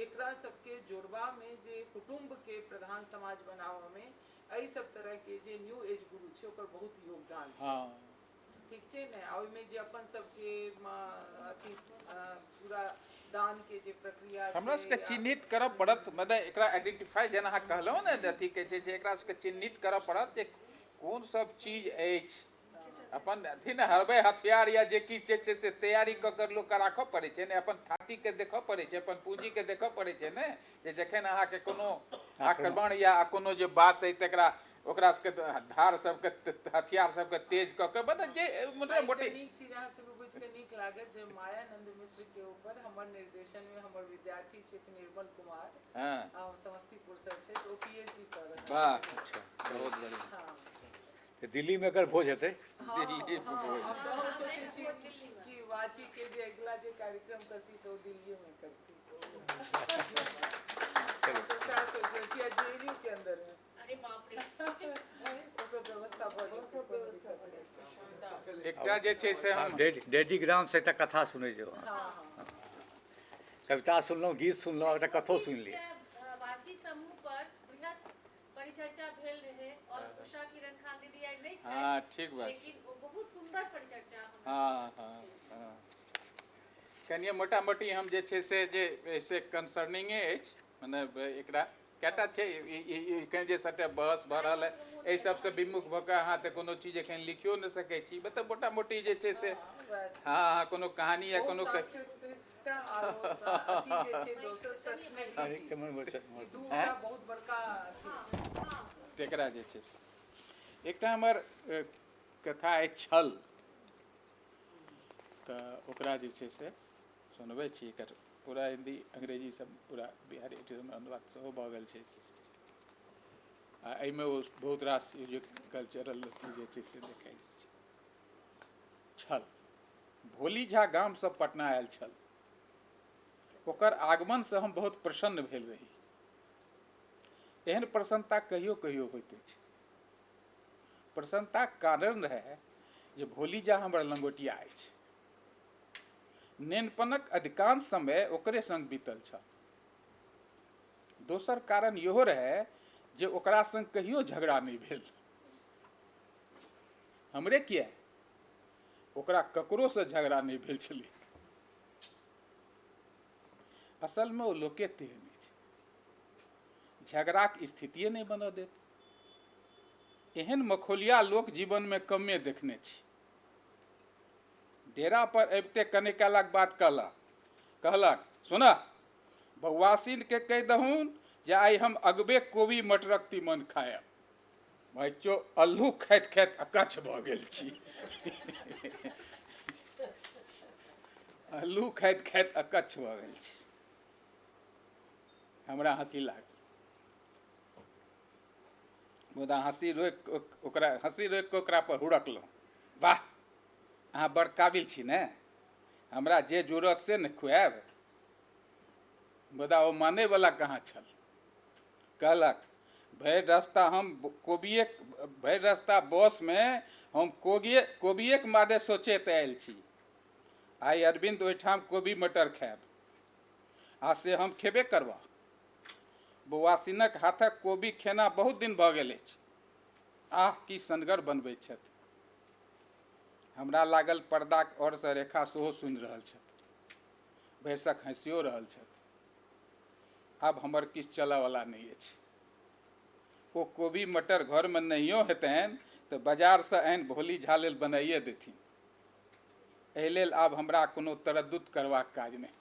एकरा सबके जोड़बामे जे कुटुम्बके प्रधान समाज बनाबऽमे एहि सब तरहके जे न्यू एज गुरु छै ओकर बहुत योगदान छै। ठीक छै ने? आ ओहिमे जे अपन सबके अथी पूरा दानके जे प्रक्रिया हमरा सबके चिन्हित करऽ पड़त, मतलब एकरा आइडेंटिफाई जेना अहाँ कहलहुँ ने अथी कहै छै जे एकरा सबके चिन्हित करऽ पड़त जे कोन सब चीज अछि। अपन अथी ने हरबै हथियार या जे किछु जे छै से तैयारी कऽ कऽ लोकके राखऽ पड़ै छै ने, अपन थातीके देखऽ पड़ै छै, अपन पूँजीके देखऽ पड़ै छै ने, जे जखन अहाँके कोनो आक्रमण या कोनो जे बात अइ तकरा ओकरा सबके धार सबके हथियार सबके तेज कऽ के मतलब जे मोटा एकटा मोटी नीक चीज अहाँ सबके बुझि कऽ नीक लागत जे मायानंद मिश्र के ऊपर हमर निर्देशन में हमर विद्यार्थी छथि निर्मल कुमार। हाँ, समस्तीपुर से छथि, ओ PhD कऽ रहल। वाह, अच्छा, बहुत बढ़िया। हाँ। दिल्ली में एकर भोज हेतै। दिल्ली में भोज। अब हम सोचै छी कि वाची के जे अगिला जे कार्यक्रम करती तऽ ओ दिल्ली में करती। तो सएह सोचै छी, आ JNU के अंदर में। अरे बाप रे। ओ सब व्यवस्था भऽ जेतै, कोनो दिक्कत नहि। एकटा जे छै से हम डैडी ग्राम से एकटा कथा सुनै जो। कविता सुनलहुँ, गीत सुनलहुँ, एकटा कथो सुनि लिअ। वाची समूह पर बृहत परिचर्चा भेल रहे और उषा किरण खान दीदी आइ नहि छथि। हाँ, ठीक बात। लेकिन ओ बहुत सुंदर परिचर्चा। हाँ हाँ हाँ, कनिए मोटा मोटी हम जे छै से जे एहिसँ कंसर्निंगे अछि, मने एकरा कएटा छै एखन जे सबटा बहस भऽ रहल है, एहि सबसँ विमुख भऽ कऽ अहाँ तऽ कोनो चीज एखन लिखियो नहि सकै छी। मतलब मोटा मोटी जे छै से हाँ हाँ, कोनो कहानी या कोनो तकरा जे छै से एकटा हमर कथा अछि छल, तऽ ओकरा जे छै से सुनबै छी। एकर पूरा हिन्दी अंग्रेजी सब पूरा बिहारी अनुवाद सेहो भऽ गेल छै आ एहिमे ओ बहुत रास जे कल्चरल अथी जे छै से देखाइ छै। छल। भोली झा गामसँ पटना आयल छल। ओकर आगमनसँ हम बहुत प्रसन्न भेल रही। एहन प्रसन्नता कहियो कहियो होइत अछि। प्रसन्नताक कारण रहै जे भोली झा हमर लंगोटिया अछि। नेनपनक अधिकांश समय ओकरे संग बीतल छल। दोसर कारण इहो रहै जे ओकरा संग कहियो झगड़ा नहि भेल। हमरे किया, ओकरा ककरोसँ झगड़ा नहि भेल छलै। असलमे ओ लोके तेहन अछि, झगड़ाक स्थितिए नहि बनऽ देत। एहन मखौलिया लोक जीवनमे कमे देखने छी। डेरा पर अबिते कने कालक बाद कहलक, सुनह बौआसिन के कहि दहुन जे आइ हम अगबे कोबी मटरक तीमन खायब। भाइचो अल्लू खाइत खाइत अकच्छ भऽ गेल छी। अल्लू खाइत खाइत अकच्छ भऽ गेल छी। हमरा हँसी लागल, मुदा हँसी रोकि कऽ ओकरा पर हुड़कलहुँ। वाह, अहाँ बड़ काबिल छी ने, हमरा जे जरूरत से ने खुआएब। मुदा ओ मानैवला कहाँ छल। कहलक, भरि रास्ता हम कोबिए भरि रास्ता बसमे हम कोबिएके मादे सोचैत आयल छी। आइ अरविन्द ओहिठाम कोबी मटर खायब आ से हम खेबे करबह। बौआसिनक हाथक कोबी खेना बहुत दिन भऽ गेल अछि। आह, की सनगर बनबैत छथि। हमरा लागल पर्दाक ओरसँ रेखा सेहो सुनि रहल छथि, भरिसक हँसियो रहल छथि। आब हमर किछु चलऽवला नहि अछि। ओ कोबी मटर घरमे नहियो हेतनि तऽ बाजारसँ आनि भोली झा लेल बनाइए देथिन। एहि लेल आब हमरा कोनो तरद्दुत करबाक काज नहि।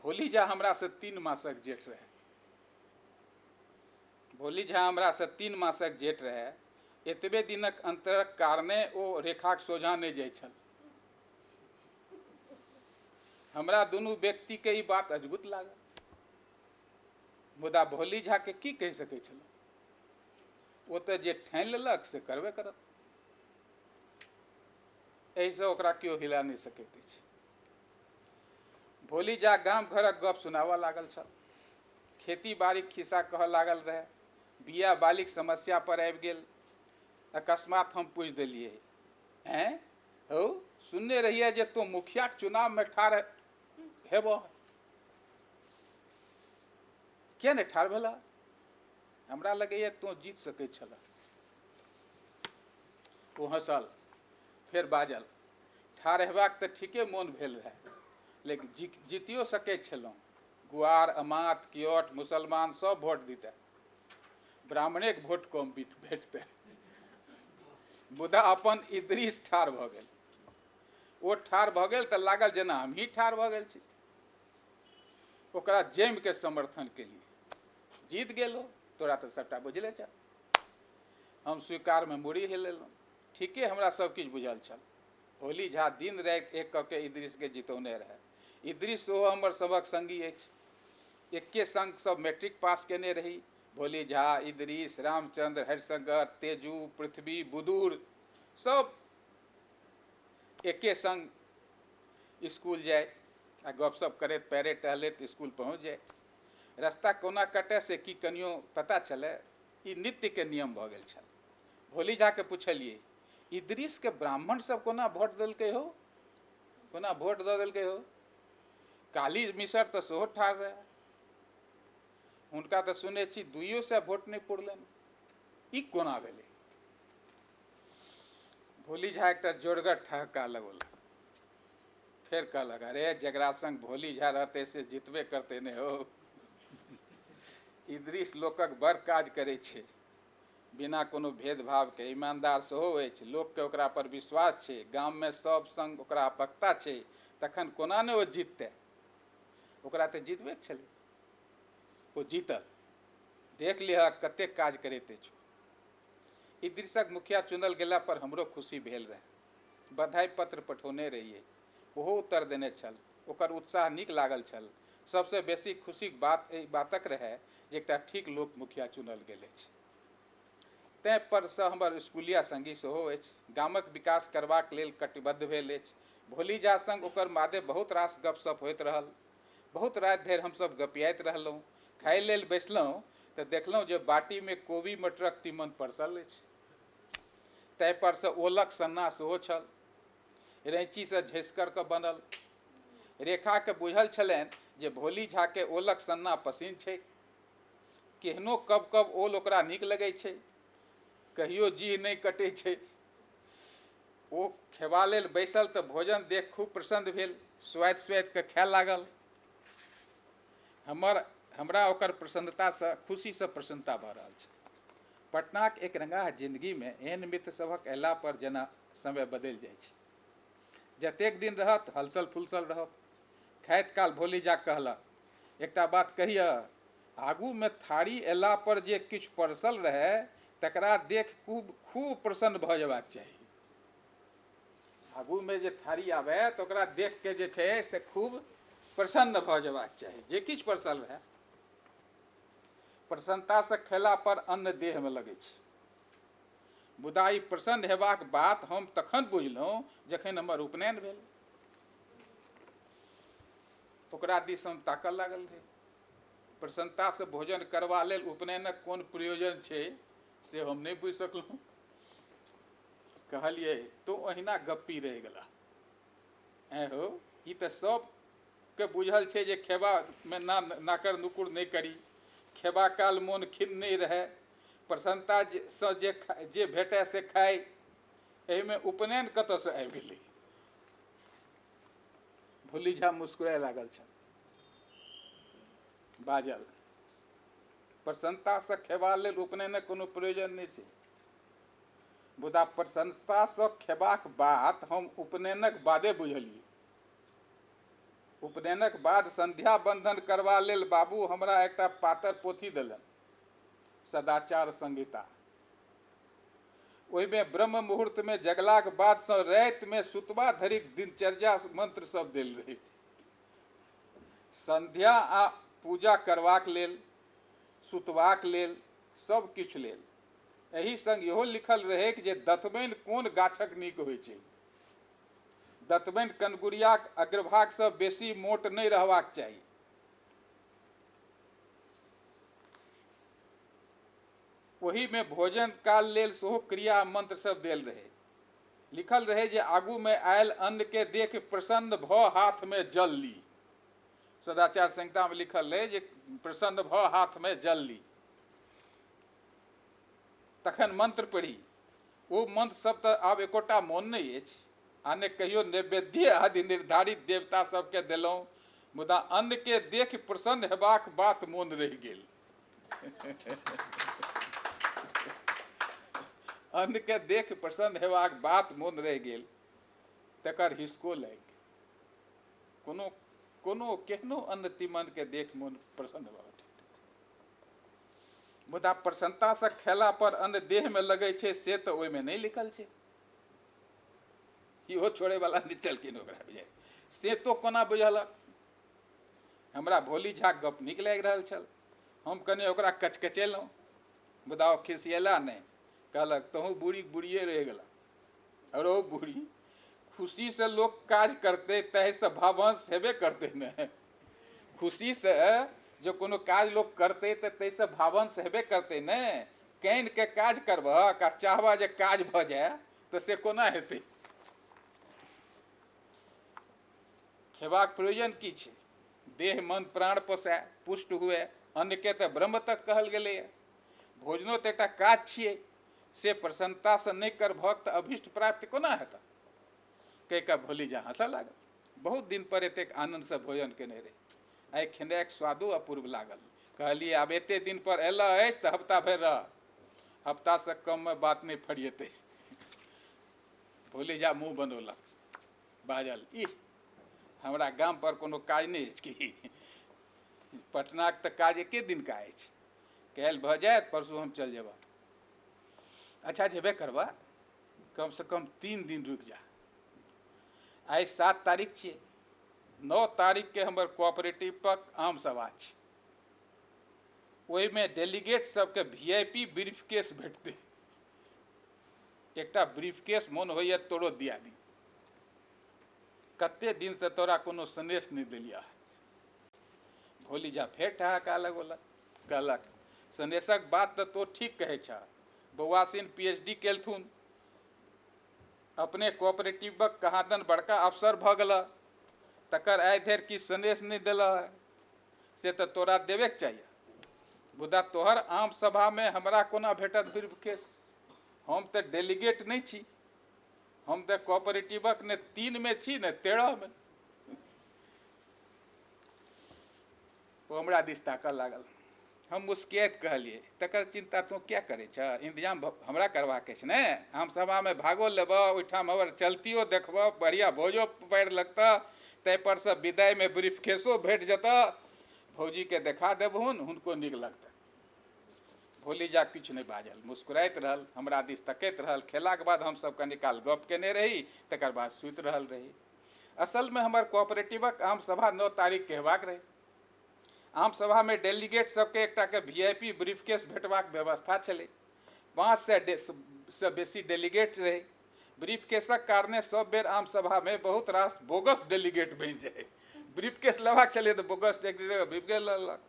भोली झा हमरासँ 3 मासक जेठ रहै। भोली झा हमरासँ 3 मासक जेठ रहै। एतबे दिनक अन्तरक कारणे ओ रेखाक सोझाँ नहि जाइ छल। हमरा दुनू व्यक्तिके ई बात अजगुत लागल, मुदा भोली झाके की कहि सकै छलहुँ? ओ तऽ जे ठानि लेलक से करबे करत, एहिसँ ओकरा केओ हिला नहि सकैत अछि। भोली झा गाम घरक गप सुनाबऽ लागल छल। खेती बाड़ीक खिस्सा कहऽ लागल रहै। बिया बालिक समस्या पर आबि गेल। अकस्मात हम पूछि देलियै, ऐं हौ, सुनने रहियै जे तों मुखियाक चुनावमे ठाढ़ हेबह, किया नहि ठाढ़ भेलह? हमरा लगैए तों जीत सकैत छलह। ओ हँसल, फेर बाजल, ठाढ़ हेबाक तऽ ठीके मोन भेल रहए, लेकिन जीतियो सकैत छलहुँ। गुआर, अमात, क्योट, मुसलमान सब वोट दितै, ब्राह्मणेके वोट कम भेटतै। मुदा अपन इद्रीस ठाढ़ भऽ गेल। ओ ठाढ़ भऽ गेल तऽ लागल जेना हमही ठाढ़ भऽ गेल छी। ओकरा जमिके समर्थन केलियै। जीत गेलो, तोरा तऽ सबटा बुझले छह। हम स्वीकारमे मुड़ी हिलेलहुँ। ठीके हमरा सब किछु बुझल छल। भोली झा दिन राति एक कऽ के इद्रिसके जितौने रहए। इद्रिस सेहो हमर सभक संगी अछि। एके संग सब मैट्रिक पास केने रही। भोली झा, इद्रिस, रामचंद्र, हरिशंकर, तेजू, पृथ्वी, बुदूर सब एके संग स्कूल जाय आ गपशप करैत पैरे टहलैत स्कूल पहुँच जाय। रास्ता कोना कटय से की कनियो पता चलय, ई नित्यके नियम भऽ गेल छल। भोली झाके पुछलियै, इद्रिसके ब्राह्मण सब कोना वोट देलकै हो, कोना वोट दऽ देलकै हो? काली मिसर तऽ सेहो ठाढ़ रहै, हुनका तऽ सुनै छी 200 वोट नहि पुरलनि, ई कोना भेलै? भोली झा एकटा जोरगर ठहक्का लगौलक। फेर कहलक, अरे जकरा संग भोली झा रहतै से जितबे करतै ने हो। इद्रिस लोकक बड़ काज करै छै, बिना कोनो भेदभावके, ईमानदार सेहो अछि, लोकके ओकरा पर विश्वास छै, गाममे सब संग ओकरा अपकता छै, तखन कोना ने ओ जिततै? ओकरा तऽ जितबे छलै, ओ जीतल। देख लिहऽ कतेक काज करैत अछि। इद्रिसक मुखिया चुनल गेला पर हमरो खुशी भेल रहए। बधाइ पत्र पठौने रहियै, ओहो उत्तर देने छल। ओकर उत्साह नीक लागल छल। सबसँ बेसी खुशीक बात एहि बातक रहए जे एकटा ठीक लोक मुखिया चुनल गेल अछि। तैँ परसँ हमर स्कूलिया संगी सेहो अछि। गामक विकास करबाक लेल कटिबद्ध भेल अछि। भोली झा संग ओकर मादे बहुत रास गपशप होइत रहल। बहुत राति धरि हमसभ गपियाइत रहलहुँ। खाइ लेल बैसलहुँ तऽ देखलहुँ जे बाटीमे कोबी मटरक तीमन परसल अछि। ताहिपरसँ ओलक सन्ना सेहो छल, रैंचीसँ झसि कऽ बनल। रेखाके बुझल छलनि जे भोली झाके ओलक सन्ना पसिन्न छै। केहनो कब कब ओल ओकरा नीक लगै छै, कहियो जीह नहि कटै छै। ओ खेबा लेल बैसल तऽ भोजन देख खूब प्रसन्न भेल, स्वादि स्वादि कऽ खाय लागल। हमरा ओकर प्रसन्नतासँ खुशीसँ प्रसन्नता भऽ रहल छै। पटनाक एक रंगाह जिंदगीमे एहन मित्र सभक अयला पर जेना समय बदलि जाइ छै। जतेक दिन रहत हलसल फुलसल रहब। खाइत काल भोली झा कहलक, एकटा बात कहिअ, आगूमे थारी अयला पर जे किछु परसल रहै तकरा देख खूब खूब प्रसन्न भऽ जेबाक चाही। आगूमे जे थारी आबै तऽ ओकरा देख के जे छै से खूब प्रसन्न भऽ जेबाक चाही, जे किछु परसल रहै। प्रसन्नतासँ खेला पर अन्न देहमे लगै छै। मुदा ई प्रसन्न हेबाक बात हम तखन बुझलहुँ जखन हमर उपनयन भेल। ओकरा दिस हम ताकऽ लागल रही। प्रसन्नतासँ भोजन करबा लेल उपनयनक कोन प्रयोजन छै से हम नहि बुझि सकलहुँ। कहलियै, तू ओहिना गप्पी रहि गेला। ऐं हौ, ई तऽ सबके बुझल छै जे खेबामे ना नाकर नुकुर नहि करी, खेबा काल मोन खिन्न नहि रहए, प्रसन्नतासँ जे भेटए से खाइ, एहिमे उपनयन कतऽसँ आबि गेलै? भोली झा मुस्कुराए लागल छल। बाजल, प्रसन्नतासँ खेबा लेल उपनयनक कोनो प्रयोजन नहि छै। मुदा प्रसन्नतासँ खेबाक बात हम उपनयनक बादे बुझलियै। उपनयनक बाद संध्या बंधन करबा लेल बाबू हमरा एकटा पातर पोथी देलनि, सदाचार संहिता। ओहिमे ब्रह्म मुहूर्तमे जगलाक बादसँ रातिमे सुतबा धरिक दिनचर्या मंत्र सब देल रहै। संध्या आ पूजा करबाक लेल, सुतबाक लेल, सब किछु लेल। एहि संग इहो लिखल रहैक जे दतमनि कोन गाछक नीक होइ छै। दतमनि कनगुरियाक अग्रभागसँ बेसी मोट नहि रहबाक चाही। ओहिमे भोजन काल लेल सेहो क्रिया मंत्र सब देल रहै। लिखल रहै जे आगूमे आयल अन्नके देख प्रसन्न भऽ हाथमे जल ली। सदाचार संहितामे लिखल रहै जे प्रसन्न भऽ हाथमे जल ली, तखन मंत्र पढ़ी। ओ मंत्र सब तऽ आब एकोटा मोन नहि अछि, आ ने कहियो नैवेद्य आदि निर्धारित देवता सबके देलहुँ, मुदा अन्नके देख प्रसन्न हेबाक बात मोन रहि गेल। अन्नके देख प्रसन्न हेबाक बात मोन रहि गेल, तकर हिसको लागि गेल। कोनो कोनो केहनो अन्न तीमनके देख मोन प्रसन्न भऽ उठैत। मुदा प्रसन्नतासँ खेला पर अन्न देहमे लगै छै से तऽ ओहिमे नहि लिखल छै। इहो छोड़ैवला नहि छलखिन ओकरा बुझाइ। से तो कोना बुझलक? हमरा भोली झाक गप नीक लागि रहल छल। हम कने ओकरा कचकचेलहुँ, मुदा ओ खिसियेला नहि। कहलक तहूँ बूढ़ी बूढ़िए रहि गेला। अरो बूढ़ी, खुशीसँ लोक काज करतै ताहिसँ भावंश हेबे करतै ने। खुशीसँ जे कोनो काज लोक करतै तऽ ताहिसँ भावंश हेबे करतै ने। कानिके काज करबहक आ चाहबह जे काज भऽ जाय तऽ से कोना हेतै? खेबाक प्रयोजन की छै? देह मन प्राण पोसाय, पुष्ट हुए। अन्नके तऽ ब्रह्म तक कहल गेलैए। भोजनो तऽ एकटा काज छियै, से प्रसन्नतासँ नहि करबहक तऽ अभीष्ट प्राप्ति कोना हेतह? कहि कऽ भोली झा हँसऽ लागल। बहुत दिन पर एतेक आनन्दसँ भोजन केने रही। आइ खेनाइक स्वादो अपूर्व लागल। कहलियै आब एते दिन पर अयलह अछि तऽ हफ्ता भरि रह। हफ्तासँ कममे बात नहि फरिएतै। भोली झा मुँह बनौलक, बाजल, इह, हमरा गाम पर कोनो काज नहि अछि की? पटनाक तऽ काज एके दिनका अछि। काल्हि भऽ जायत, परसू हम चलि जेबह। अच्छा जेबे करबह, कमसँ कम 3 दिन रुकि जा। आइ 7 तारीख छियै, 9 तारीखके हमर कोऑपरेटिवक आम सभा छै। ओहिमे डेलीगेट सबके VIP briefcase भेटतै। एकटा ब्रीफकेस मोन होइए तोरो दिया दी। कते दिनसँ तोरा कोनो सन्देश नहि देलियह। भोली झा फेर ठहाका लगौलक, कहलक सन्देशक बात तऽ तो ठीक कहै छह। बौआसिन PhD केलथुन, अपने कोऑपरेटिवक कहाँदन बड़का अफसर भऽ गेलह, तकर आइ धरि की सन्देश नहि देलह, से तऽ तोरा देबेके चाहिए। मुदा तोहर आम सभामे हमरा कोना भेटत ब्रीफकेस? हम तऽ डेलीगेट नहि छी, हम तऽ कोऑपरेटिवक ने 3 मे छी ने 13 मे। ओ हमरा दिस ताकऽ लागल। हम मुस्कियाइत कहलियै, तकर चिन्ता तोँ किया करै छह? इंतजाम हमरा करबाक अछि ने। आम सभामे भागो लेबह, ओहिठाम हमर चलतियो देखबह, बढ़िआँ भोजो पारि लगतह, ताहिपर सँ विदाइमे ब्रीफकेसो भेट जेतह। भौजीके देखा देबहुन, हुनको नीक लगतनि। भोली झा किछु नहि बाजल, मुस्कुराइत रहल, हमरा दिस तकैत रहल। खेलाक बाद हमसभ कनी काल गप केने रही, तकर बाद सुति रहल रही। असलमे हमर कोऑपरेटिवक आम सभा 9 तारीखके हेबाक रहै। आम सभामे डेलीगेट सबके एकटाके VIP briefcase भेटबाक व्यवस्था छलै। 500 सँ बेसी डेलीगेट रहै। ब्रीफकेसक कारणे सब बेर आम सभामे बहुत रास बोगस डेलीगेट बनि जाइ। ब्रीफकेस लेबाक छलै तऽ बोगस डेलीगेट ब्रीफकेस लेलक।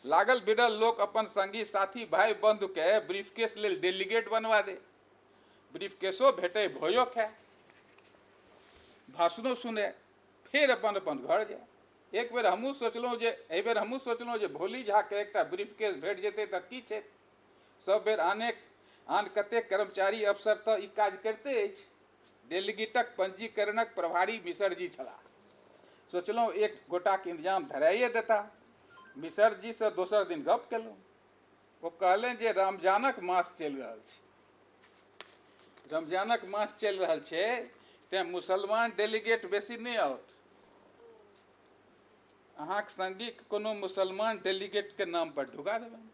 लागल बिरल लोक अपन संगी साथी भाई बंधुके ब्रीफकेस लेल डेलीगेट बनवा दे। ब्रीफकेसो भेटै, भोजो खाय, भाषणो सुने, फेर अपन अपन घर जाय। एक बेर हमहूँ सोचलहुँ जे एहि बेर हमहूँ सोचलहुँ जे भोली झाके एकटा ब्रीफकेस भेट जेतै तऽ की छै। सब बेर आने आन कतेक कर्मचारी अफसर तऽ ई काज करिते अछि। डेलीगेटक पंजीकरणक प्रभारी मिसरजी छलाह। सोचलहुँ एक गोटाके इंतजाम धराइए देता। मिसरजीसँ दोसर दिन गप केलहुँ। ओ कहलनि जे रमजानक मास चलि रहल छै। रमजानक मास चलि रहल छै तेँ मुसलमान डेलीगेट बेसी नहि आओत। अहाँक संगीक कोनो मुसलमान डेलीगेटके नाम पर ढुका देबनि,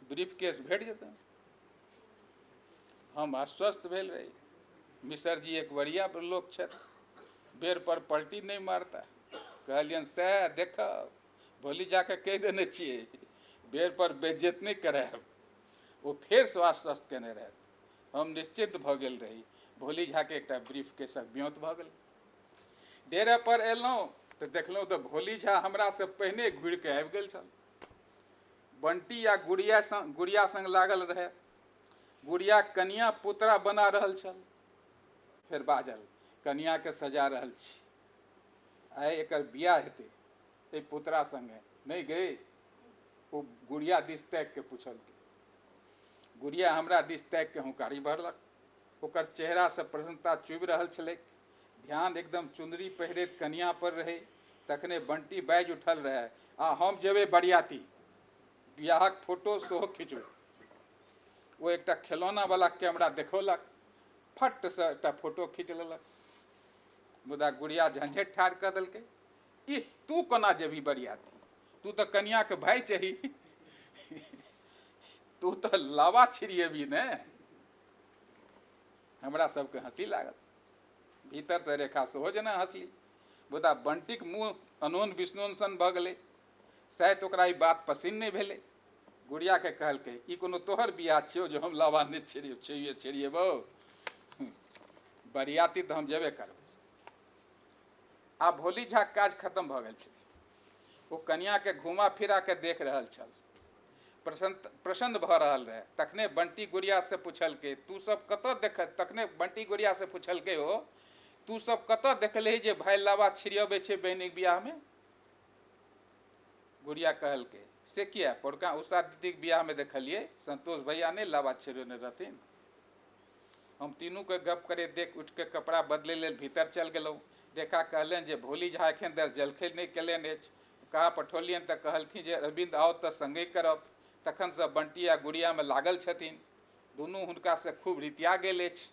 ब्रीफकेस भेट जेतनि। हम आश्वस्त भेल रही। मिसरजी एक बढ़िया लोक छथि, बेर पर पलटी नहि मारता। कहलियनि सएह देखब, भोली जाके कहि देने छियै बेर पर बेइज्जत नहि करायब। ओ फेरसँ आश्वस्त केने रहथि। हम निश्चित भऽ गेल रही। भोली झाके एकटा ब्रीफकेसक ब्योंत भऽ गेल। डेरा पर एलहुँ तऽ देखलहुँ तऽ भोली झा हमरासँ पहिने घुरिके आबि गेल छल। बंटी आ गुड़िया संग लागल रहै। गुड़िया कनिया पुतरा बना रहल छल। फेर बाजल, कनियाके सजा रहल छी, आइ एकर बियाह हेतै एहि पुतरा संगे, नहि गई? ओ गुड़िया दिस ताकि के पुछलकै। गुड़िया हमरा दिस ताकि के हुंकारी भरलक। ओकर चेहरासँ प्रसन्नता चुबि रहल छलैक। ध्यान एकदम चुनरी पहिरैत कनिया पर रहै। तखने बंटी बाजि उठल रहै, आ हम जेबै बरियाती, बियाहक फोटो सेहो खिचबै। ओ एकटा खेलौना वाला कैमरा देखौलक, फटसँ एकटा फोटो खींच लेलक। मुदा गुड़िया झंझट ठाढ़ कऽ देलकै, इह तू कोना जेबही बरियाती, तू तऽ कनियाके भाय छही, तू तऽ लावा छिड़ियेबही ने। हमरा सबके हँसी लागल। भीतरसँ रेखा सेहो जेना हँसली। मुदा बंटीक मुँह अनोन बिस्नोन सन भऽ गेलै। शायद ओकरा ई बात पसिन नहि भेलै। गुड़ियाके कहलकै, ई कोनो तोहर बियाह छियौ जे हम लावा नहि छिड़ियेबौ, बरियाती तऽ हम जेबे करबै। आब भोली झाक काज खत्म भऽ गेल छलै। ओ कनियाके घुमा फिरा के देख रहल छल, प्रसन्न भऽ रहल रहै। तखने बंटी गुड़िया से पुछलकै, तू सब कतऽ देख तखने बंटी गुड़िया से पुछलकै, ओ तू सब कतऽ देखलही जे भाय लावा छिड़ियबै छै बहिनीक बियाहमे? गुड़िया कहलकै, से किया, पौरका उषा दीदीक बियाहमे देखलियै, संतोष भैया नहि लावा छिड़ियौने रहथिन। हम तीनूके गप करैत देख उठिके कपड़ा बदलै लेल भीतर चल गेलहुँ। रेखा कहलनि जे भोली झा एखन धरि जलखै नहि कयलनि अछि। कहा पठौलियनि तऽ कहलथिन जे अरविंद आओ तऽ संगे करब। तखनसँ बंटी आ गुड़ियामे लागल छथिन। दुनू हुनकासँ खूब रितिया गेल अछि।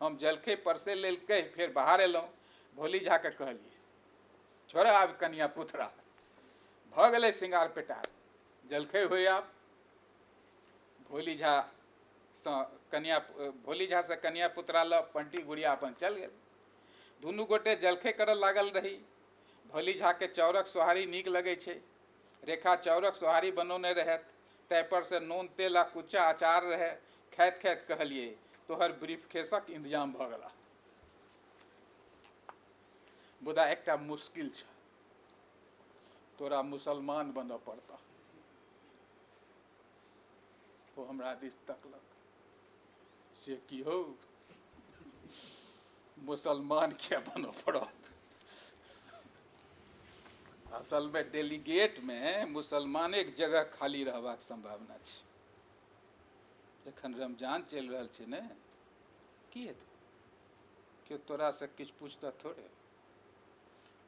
हम जलखै परसै लेल कहि फेर बाहर एलहुँ। भोली झाके कहलियै, छोड़ आब कनिया पुथरा, भऽ गेलै सिंगार पेटार, जलखै होइ आब। भोली झा सँ कनिया पुतरा लऽ बंटी गुड़िया अपन चल गेल। दुनू गोटे जलखै करऽ लागल रही। भोली झाके चाउरक सोहारी नीक लगै छै। रेखा चाउरक सोहारी बनौने रहथि, ताहिपर से नून तेल आ कुच्चा अचार रहै। खाइत खाइत कहलियै, तोहर ब्रीफकेसक इंतजाम भऽ गेला, मुदा एकटा मुश्किल छ, तोरा मुसलमान बनऽ पड़तह। ओ हमरा दिस तकलक, से की हौ, मुसलमान किया बनऽ पड़त? असलमे डेलीगेटमे मुसलमानेक जगह खाली रहबाक सम्भावना छै। एखन रमजान चलि रहल छै ने, की हेतै? केओ तोरासँ किछु पूछतह थोड़े?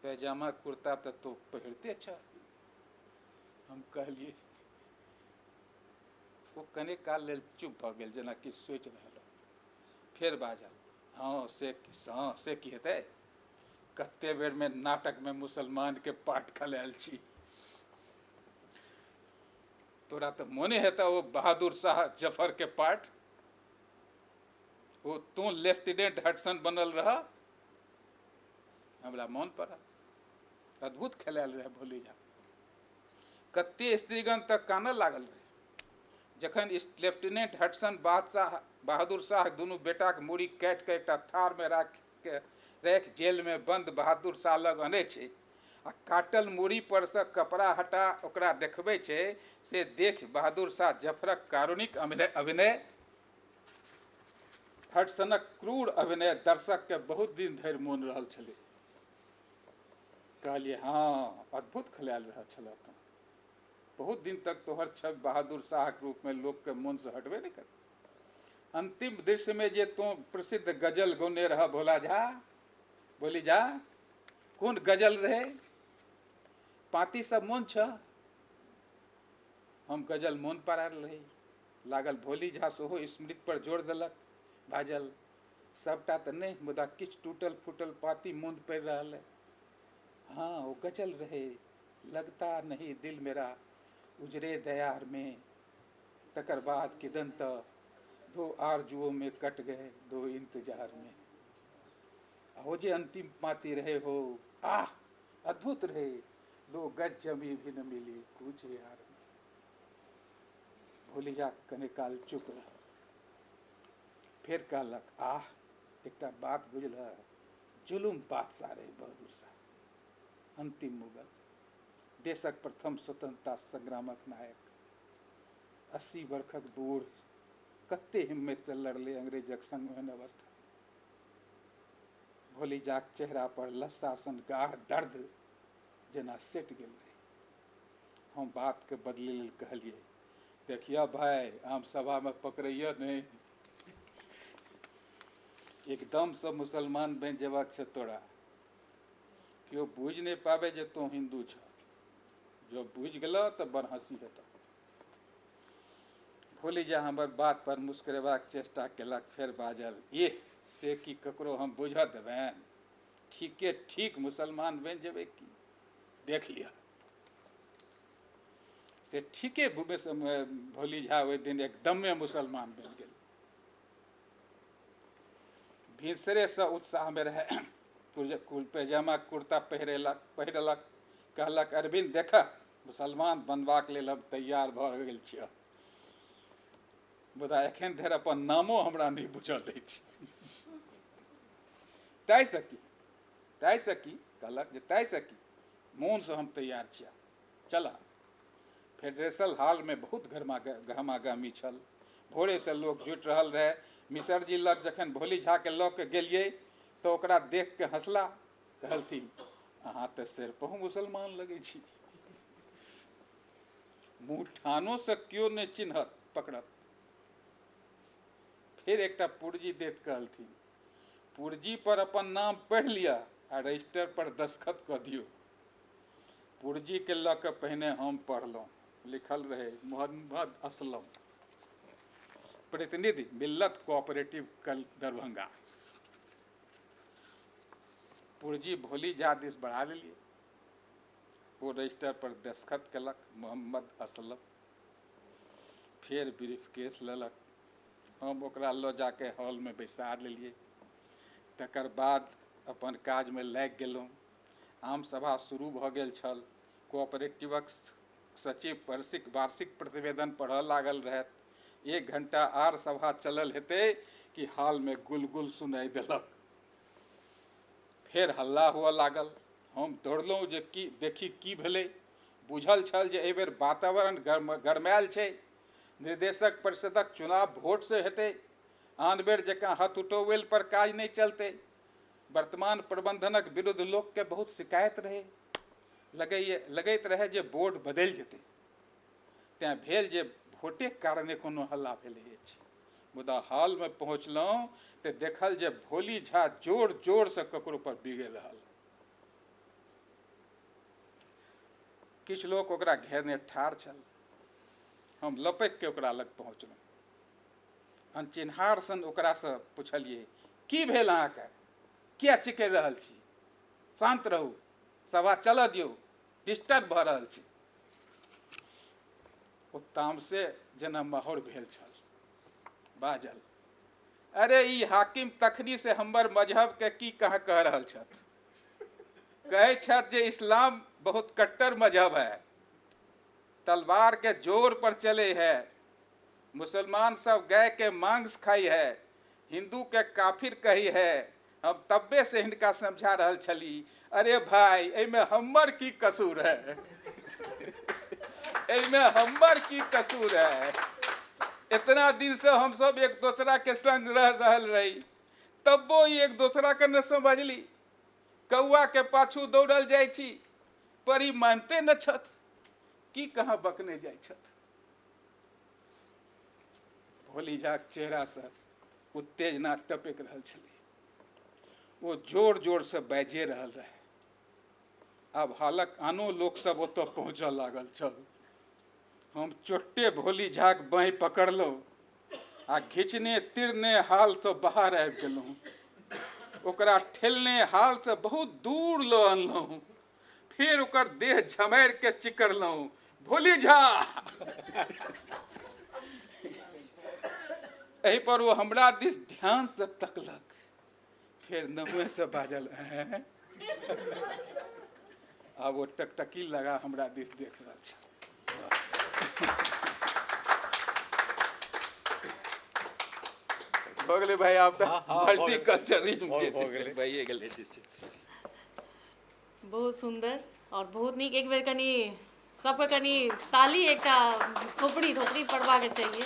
पैजामा कुर्ता तऽ तो पहिरते छ। हम कहलियै। ओ कने काल लेल चुप भऽ गेल, जेना किछु सोचि रहल हो। फेर बाजल, हँ से की हेतै, कते बेरमे नाटकमे मुसलमानके पाठ खेलायल छी। तोरा तऽ मोने हेतऽ ओ बहादुर शाह जफरके पाठ, ओ तू लेफ्टिनेंट हडसन बनल रह, हमरा मोन पड़ल, अद्भुत खेलायल रहै भोली झा। कते स्त्रीगण तक कानऽ लागल रहै जखन लेफ्टिनेंट हडसन बादशाह बहादुर शाह दुनू बेटाक मूड़ी काटि कऽ एकटा थारमे राखि जेलमे बन्द बहादुर शाह लग अनै छै आ काटल मूड़ी परसँ कपड़ा हटा ओकरा देखबै छै, से देख बहादुर शाह जफरक कारुणिक अभिनय, हडसनक क्रूर अभिनय दर्शकके बहुत दिन धरि मोन रहल छलै। कहलियै, हँ अद्भुत खेलायल रहल छल तू, बहुत दिन तक तोहर छवि बहादुर शाहक रूपमे लोकके मोनसँ हटबे नहि कर। अंतिम दृश्यमे जे तू प्रसिद्ध गजल गौने रह भोला झा, भोली झा, कोन गजल रहे? पाँती सब मोन छ? हम गजल मोन पारल रही। लागल भोली झा सेहो स्मृति पर जोर देलक। बाजल, सबटा तऽ नहि, मुदा किछु टूटल फूटल पाँती मोन पड़ि रहल है। हाँ ओ गजल रहे, लगता नहीं दिल मेरा उजरे दयार में, तकर बाद किदन तऽ दो आरजुओं में कट गए दो इंतजार में। आ ओ जे अंतिम पाँती रहे हो, आह अद्भुत रहे, दो गज जमी भी न मिली कुछ यार में। भोली झा कने काल चुप रह, फेर कहलक, आह एकटा बात बुझल, जुलुम बादशाह रहे बहादुर शाह, अंतिम मुगल, देशक प्रथम स्वतंत्रता संग्रामक नायक, 80 वर्षक बूढ़, कते हिम्मतसँ लड़ले अंग्रेजक संग ओहन अवस्था। भोली झाक चेहरा पर लस्सा सन गाढ़ दर्द जेना सटि गेल रहै। हम बातके बदलै लेल कहलियै, देखियौ भाय, आम सभामे पकड़ैया नहि, एकदमसँ मुसलमान बनि जेबाक छै तोरा, केओ बुझि नहि पाबै जे तोँ हिन्दू छह, जँ बुझि गेलह तऽ बड़ हँसी हेतह। भोली झा हमर बात पर मुस्कुरेबाक चेष्टा केलक, फेर बाजल, एह से की ककरो हम बुझऽ देबनि, ठीके ठीक मुसलमान बनि जेबै की देख लिअ। से ठीके भोली झा ओहि दिन एकदमे मुसलमान बनि गेल। भिनसरेसँ उत्साहमे रहै, पैजामा कुर्ता पहिरलक, कहलक अरविंद देख मुसलमान बनबाक लेल हम तैयार भऽ गेल छियै, मुदा एखन धरि अपन नामो हमरा नहि बुझल अछि। ताहिसँ की कहलक जे ताहिसँ की मोनसँ हम तैयार छियै, चलऽ। फेडरेशन हॉलमे बहुत गहमागहमी छल, भोरेसँ लोक जुटि रहल रहै। मिसरजी लग जखन भोली झाके लऽ के गेलियै तऽ ओकरा देख के हँसला, कहलथिन अहाँ तऽ सिर्फहु मुसलमान लगै छी, मुँह ठानोसँ केओ नहि चिन्हत पकड़त। फेर एकटा पुर्जी दैत कहलथिन पुर्जी पर अपन नाम पढ़ि लिअ आ रजिस्टर पर दस्तखत कऽ दियौ। पुर्जीके लऽ कऽ पहिने हम पढ़लहुँ, लिखल रहै मोहम्मद असलम, प्रतिनिधि मिल्लत कोऑपरेटिव कल दरभंगा। पुर्जी भोली झा दिस बढ़ा देलियै, ओ रजिस्टर पर दस्तखत केलक मोहम्मद असलम। फेर ब्रीफकेस लेलक, हम ओकरा लऽ जाके हॉलमे बैसा लेलियै। तकर बाद अपन काजमे लागि गेलहुँ। आम सभा शुरू भऽ गेल छल। कोऑपरेटिवक सचिव वार्षिक प्रतिवेदन पढ़ऽ लागल रहथि। 1 घंटा आर सभा चलल हेतै कि हॉलमे गुलगुल सुनाइ देलक। फेर हल्ला हुअ लागल। हम दौड़लहुँ जे की देखी की भेलै। बुझल छल जे एहिबेर वातावरण गरमायल छै, निर्देशक परिषदक चुनाव भोटसँ हेतै, आन बेर जकाँ हथ उठौवेल पर काज नहि चलतै। वर्तमान प्रबंधनक विरुद्ध लोकके बहुत शिकायत रहै, लगैत रहै जे बोर्ड बदलि जेतै, तेँ भेल जे भोटेक कारणे कोनो हल्ला भेलै अछि। मुदा हॉलमे पहुँचलहुँ तऽ देखल जे भोली झा जोर जोरसँ ककरो पर बिगड़ि रहल। किछु लोक ओकरा घेरने ठाढ़ छल। हम लपकि के ओकरा लग पहुँचलहुँ। अनचिन्हार सन ओकरासँ पुछलियै, की भेल अहाँके, किया चिकरि रहल छी? शान्त रहू, सभा चलऽ दियौ, डिस्टर्ब भऽ रहल छी। ओ तामसे जेना माहौर भेल छल, बाजल, अरे ई हाकिम तखनी से हमर मजहब के की कहाँ कह रहल छथि। कहै छथि जे इस्लाम बहुत कट्टर मजहब है, तलवार के जोर पर चले है, मुसलमान सब गाय के मांस खाई है, हिंदू के काफिर कही है। हम तब्बे से हिनका समझा रहल छली, अरे भाई एहिमे हमर की कसूर है, एहिमे हमर की कसूर है। इतना दिन से हम सब एक दोसरा के संग रह रहल रही, तब्बो ई एक दोसरा के न समझली। कौआ के पाछू दौड़ल जाइ छी पर ई मानते न छथि, की कहाँ बकने जाइ छथि। भोली झाक चेहरासँ उत्तेजना टपकि रहल छलै। ओ जोर जोरसँ बाजिए रहल रहै। आब हालक आनो लोकसभ ओतऽ पहुँचऽ लागल छल। हम चोट्टे भोली झाक बाँहि पकड़लहुँ आ घिचने तिरने हालसँ बाहर आबि गेलहुँ। ओकरा ठेलने हालसँ बहुत दूर लऽ अनलहुँ। फेर ओकर देह झमारि के चिकरलहुँ, भोली झा। एहि पर ओ हमरा दिस ध्यानसँ तकलक, फेर नहुएसँ बाजल, ऐं? आब ओ टकटकी लगा हमरा दिस देख रहल छल। भऽ गेलै भाई, आब तऽ मल्टीकल्चरिज्म भइए गेलै जे छै। बहुत सुन्दर और बहुत नीक। एक बेर कनि सबके कनि ताली, एकटा थोपड़ी थोपड़ी पड़बाक चाहिए।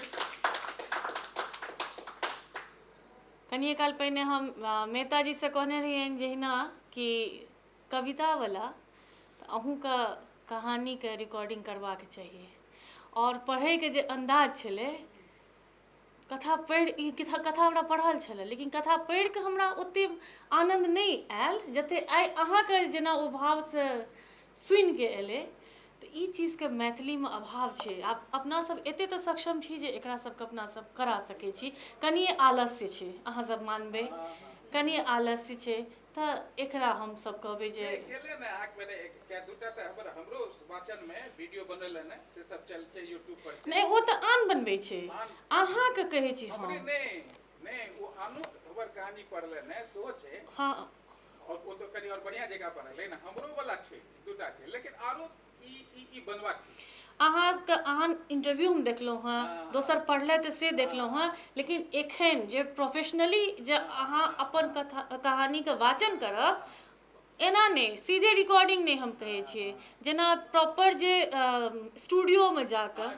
कनिए काल पहिने हम मेहता जीसँ कहने रहियनि जहिना कि कवितावला, तऽ अहूँके कहानीके रिकॉर्डिंग करबाक चाहिए। आओर पढ़ैके जे अन्दाज छलै, कथा पढ़ि ई कथा हमरा पढ़ल छलै, लेकिन कथा पढ़िकऽ हमरा ओतेक आनन्द नहि आयल जतेक आइ अहाँके जेना ओ भावसँ सुनिके एलै। तऽ ई चीजके मैथिलीमे अभाव छै। आब अपना सब एतेक तऽ सक्षम छी जे एकरा सबके अपना सब करा सकै छी। कनिए आलस्य छै, अहाँ सब मानबै, कनिए आलस्य छै। तऽ एकरा हमसभ कहबै जे गेलै ने अहाँके मने एक दूटा तऽ हमर हमरो वाचनमे वीडियो बनल हन से सब चल छै यूट्यूब पर छै। नहि, ओ तऽ आन बनबै छै, अहाँके कहै छी हम। हमरे नहि नहि, ओ आनो हमर कहानी पढ़ले ने सेहो छै। हँ, और ओ तऽ कनि और बढ़िआँ जगह पढ़लै ने, हमरो वाला छै, दूटा छै, लेकिन आरो ई ई ई बनबाक छै। अहाँके अहाँ इंटरव्यू हम देखलहुँ हँ, दोसर पढ़ले तऽ से देखलहुँ हँ, लेकिन एखन जे प्रोफेशनली जे अहाँ अपन कथा कहानीके वाचन करब, एना नहि, सीधे रिकॉर्डिंग नहि हम कहै छियै, जेना प्रॉपर जे स्टूडियोमे जाकऽ,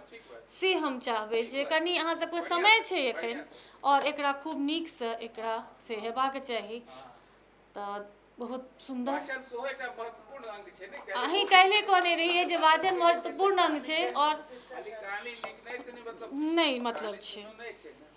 से हम चाहबै जे कनि अहाँ सबके समय छै एखन आओर एकरा खूब नीकसँ एकरा से हेबाक चाही। तऽ बहुत सुन्दर वाचन सेहो एकटा महत्वपूर्ण अंग छै ने। अहीं काल्हि कहने रहियै जे वाचन महत्वपूर्ण अंग छै आओर खाली कहानी लिखनाइ से नहि मतलब नहि मतलब कहानी छै। सुननाइ छै ने।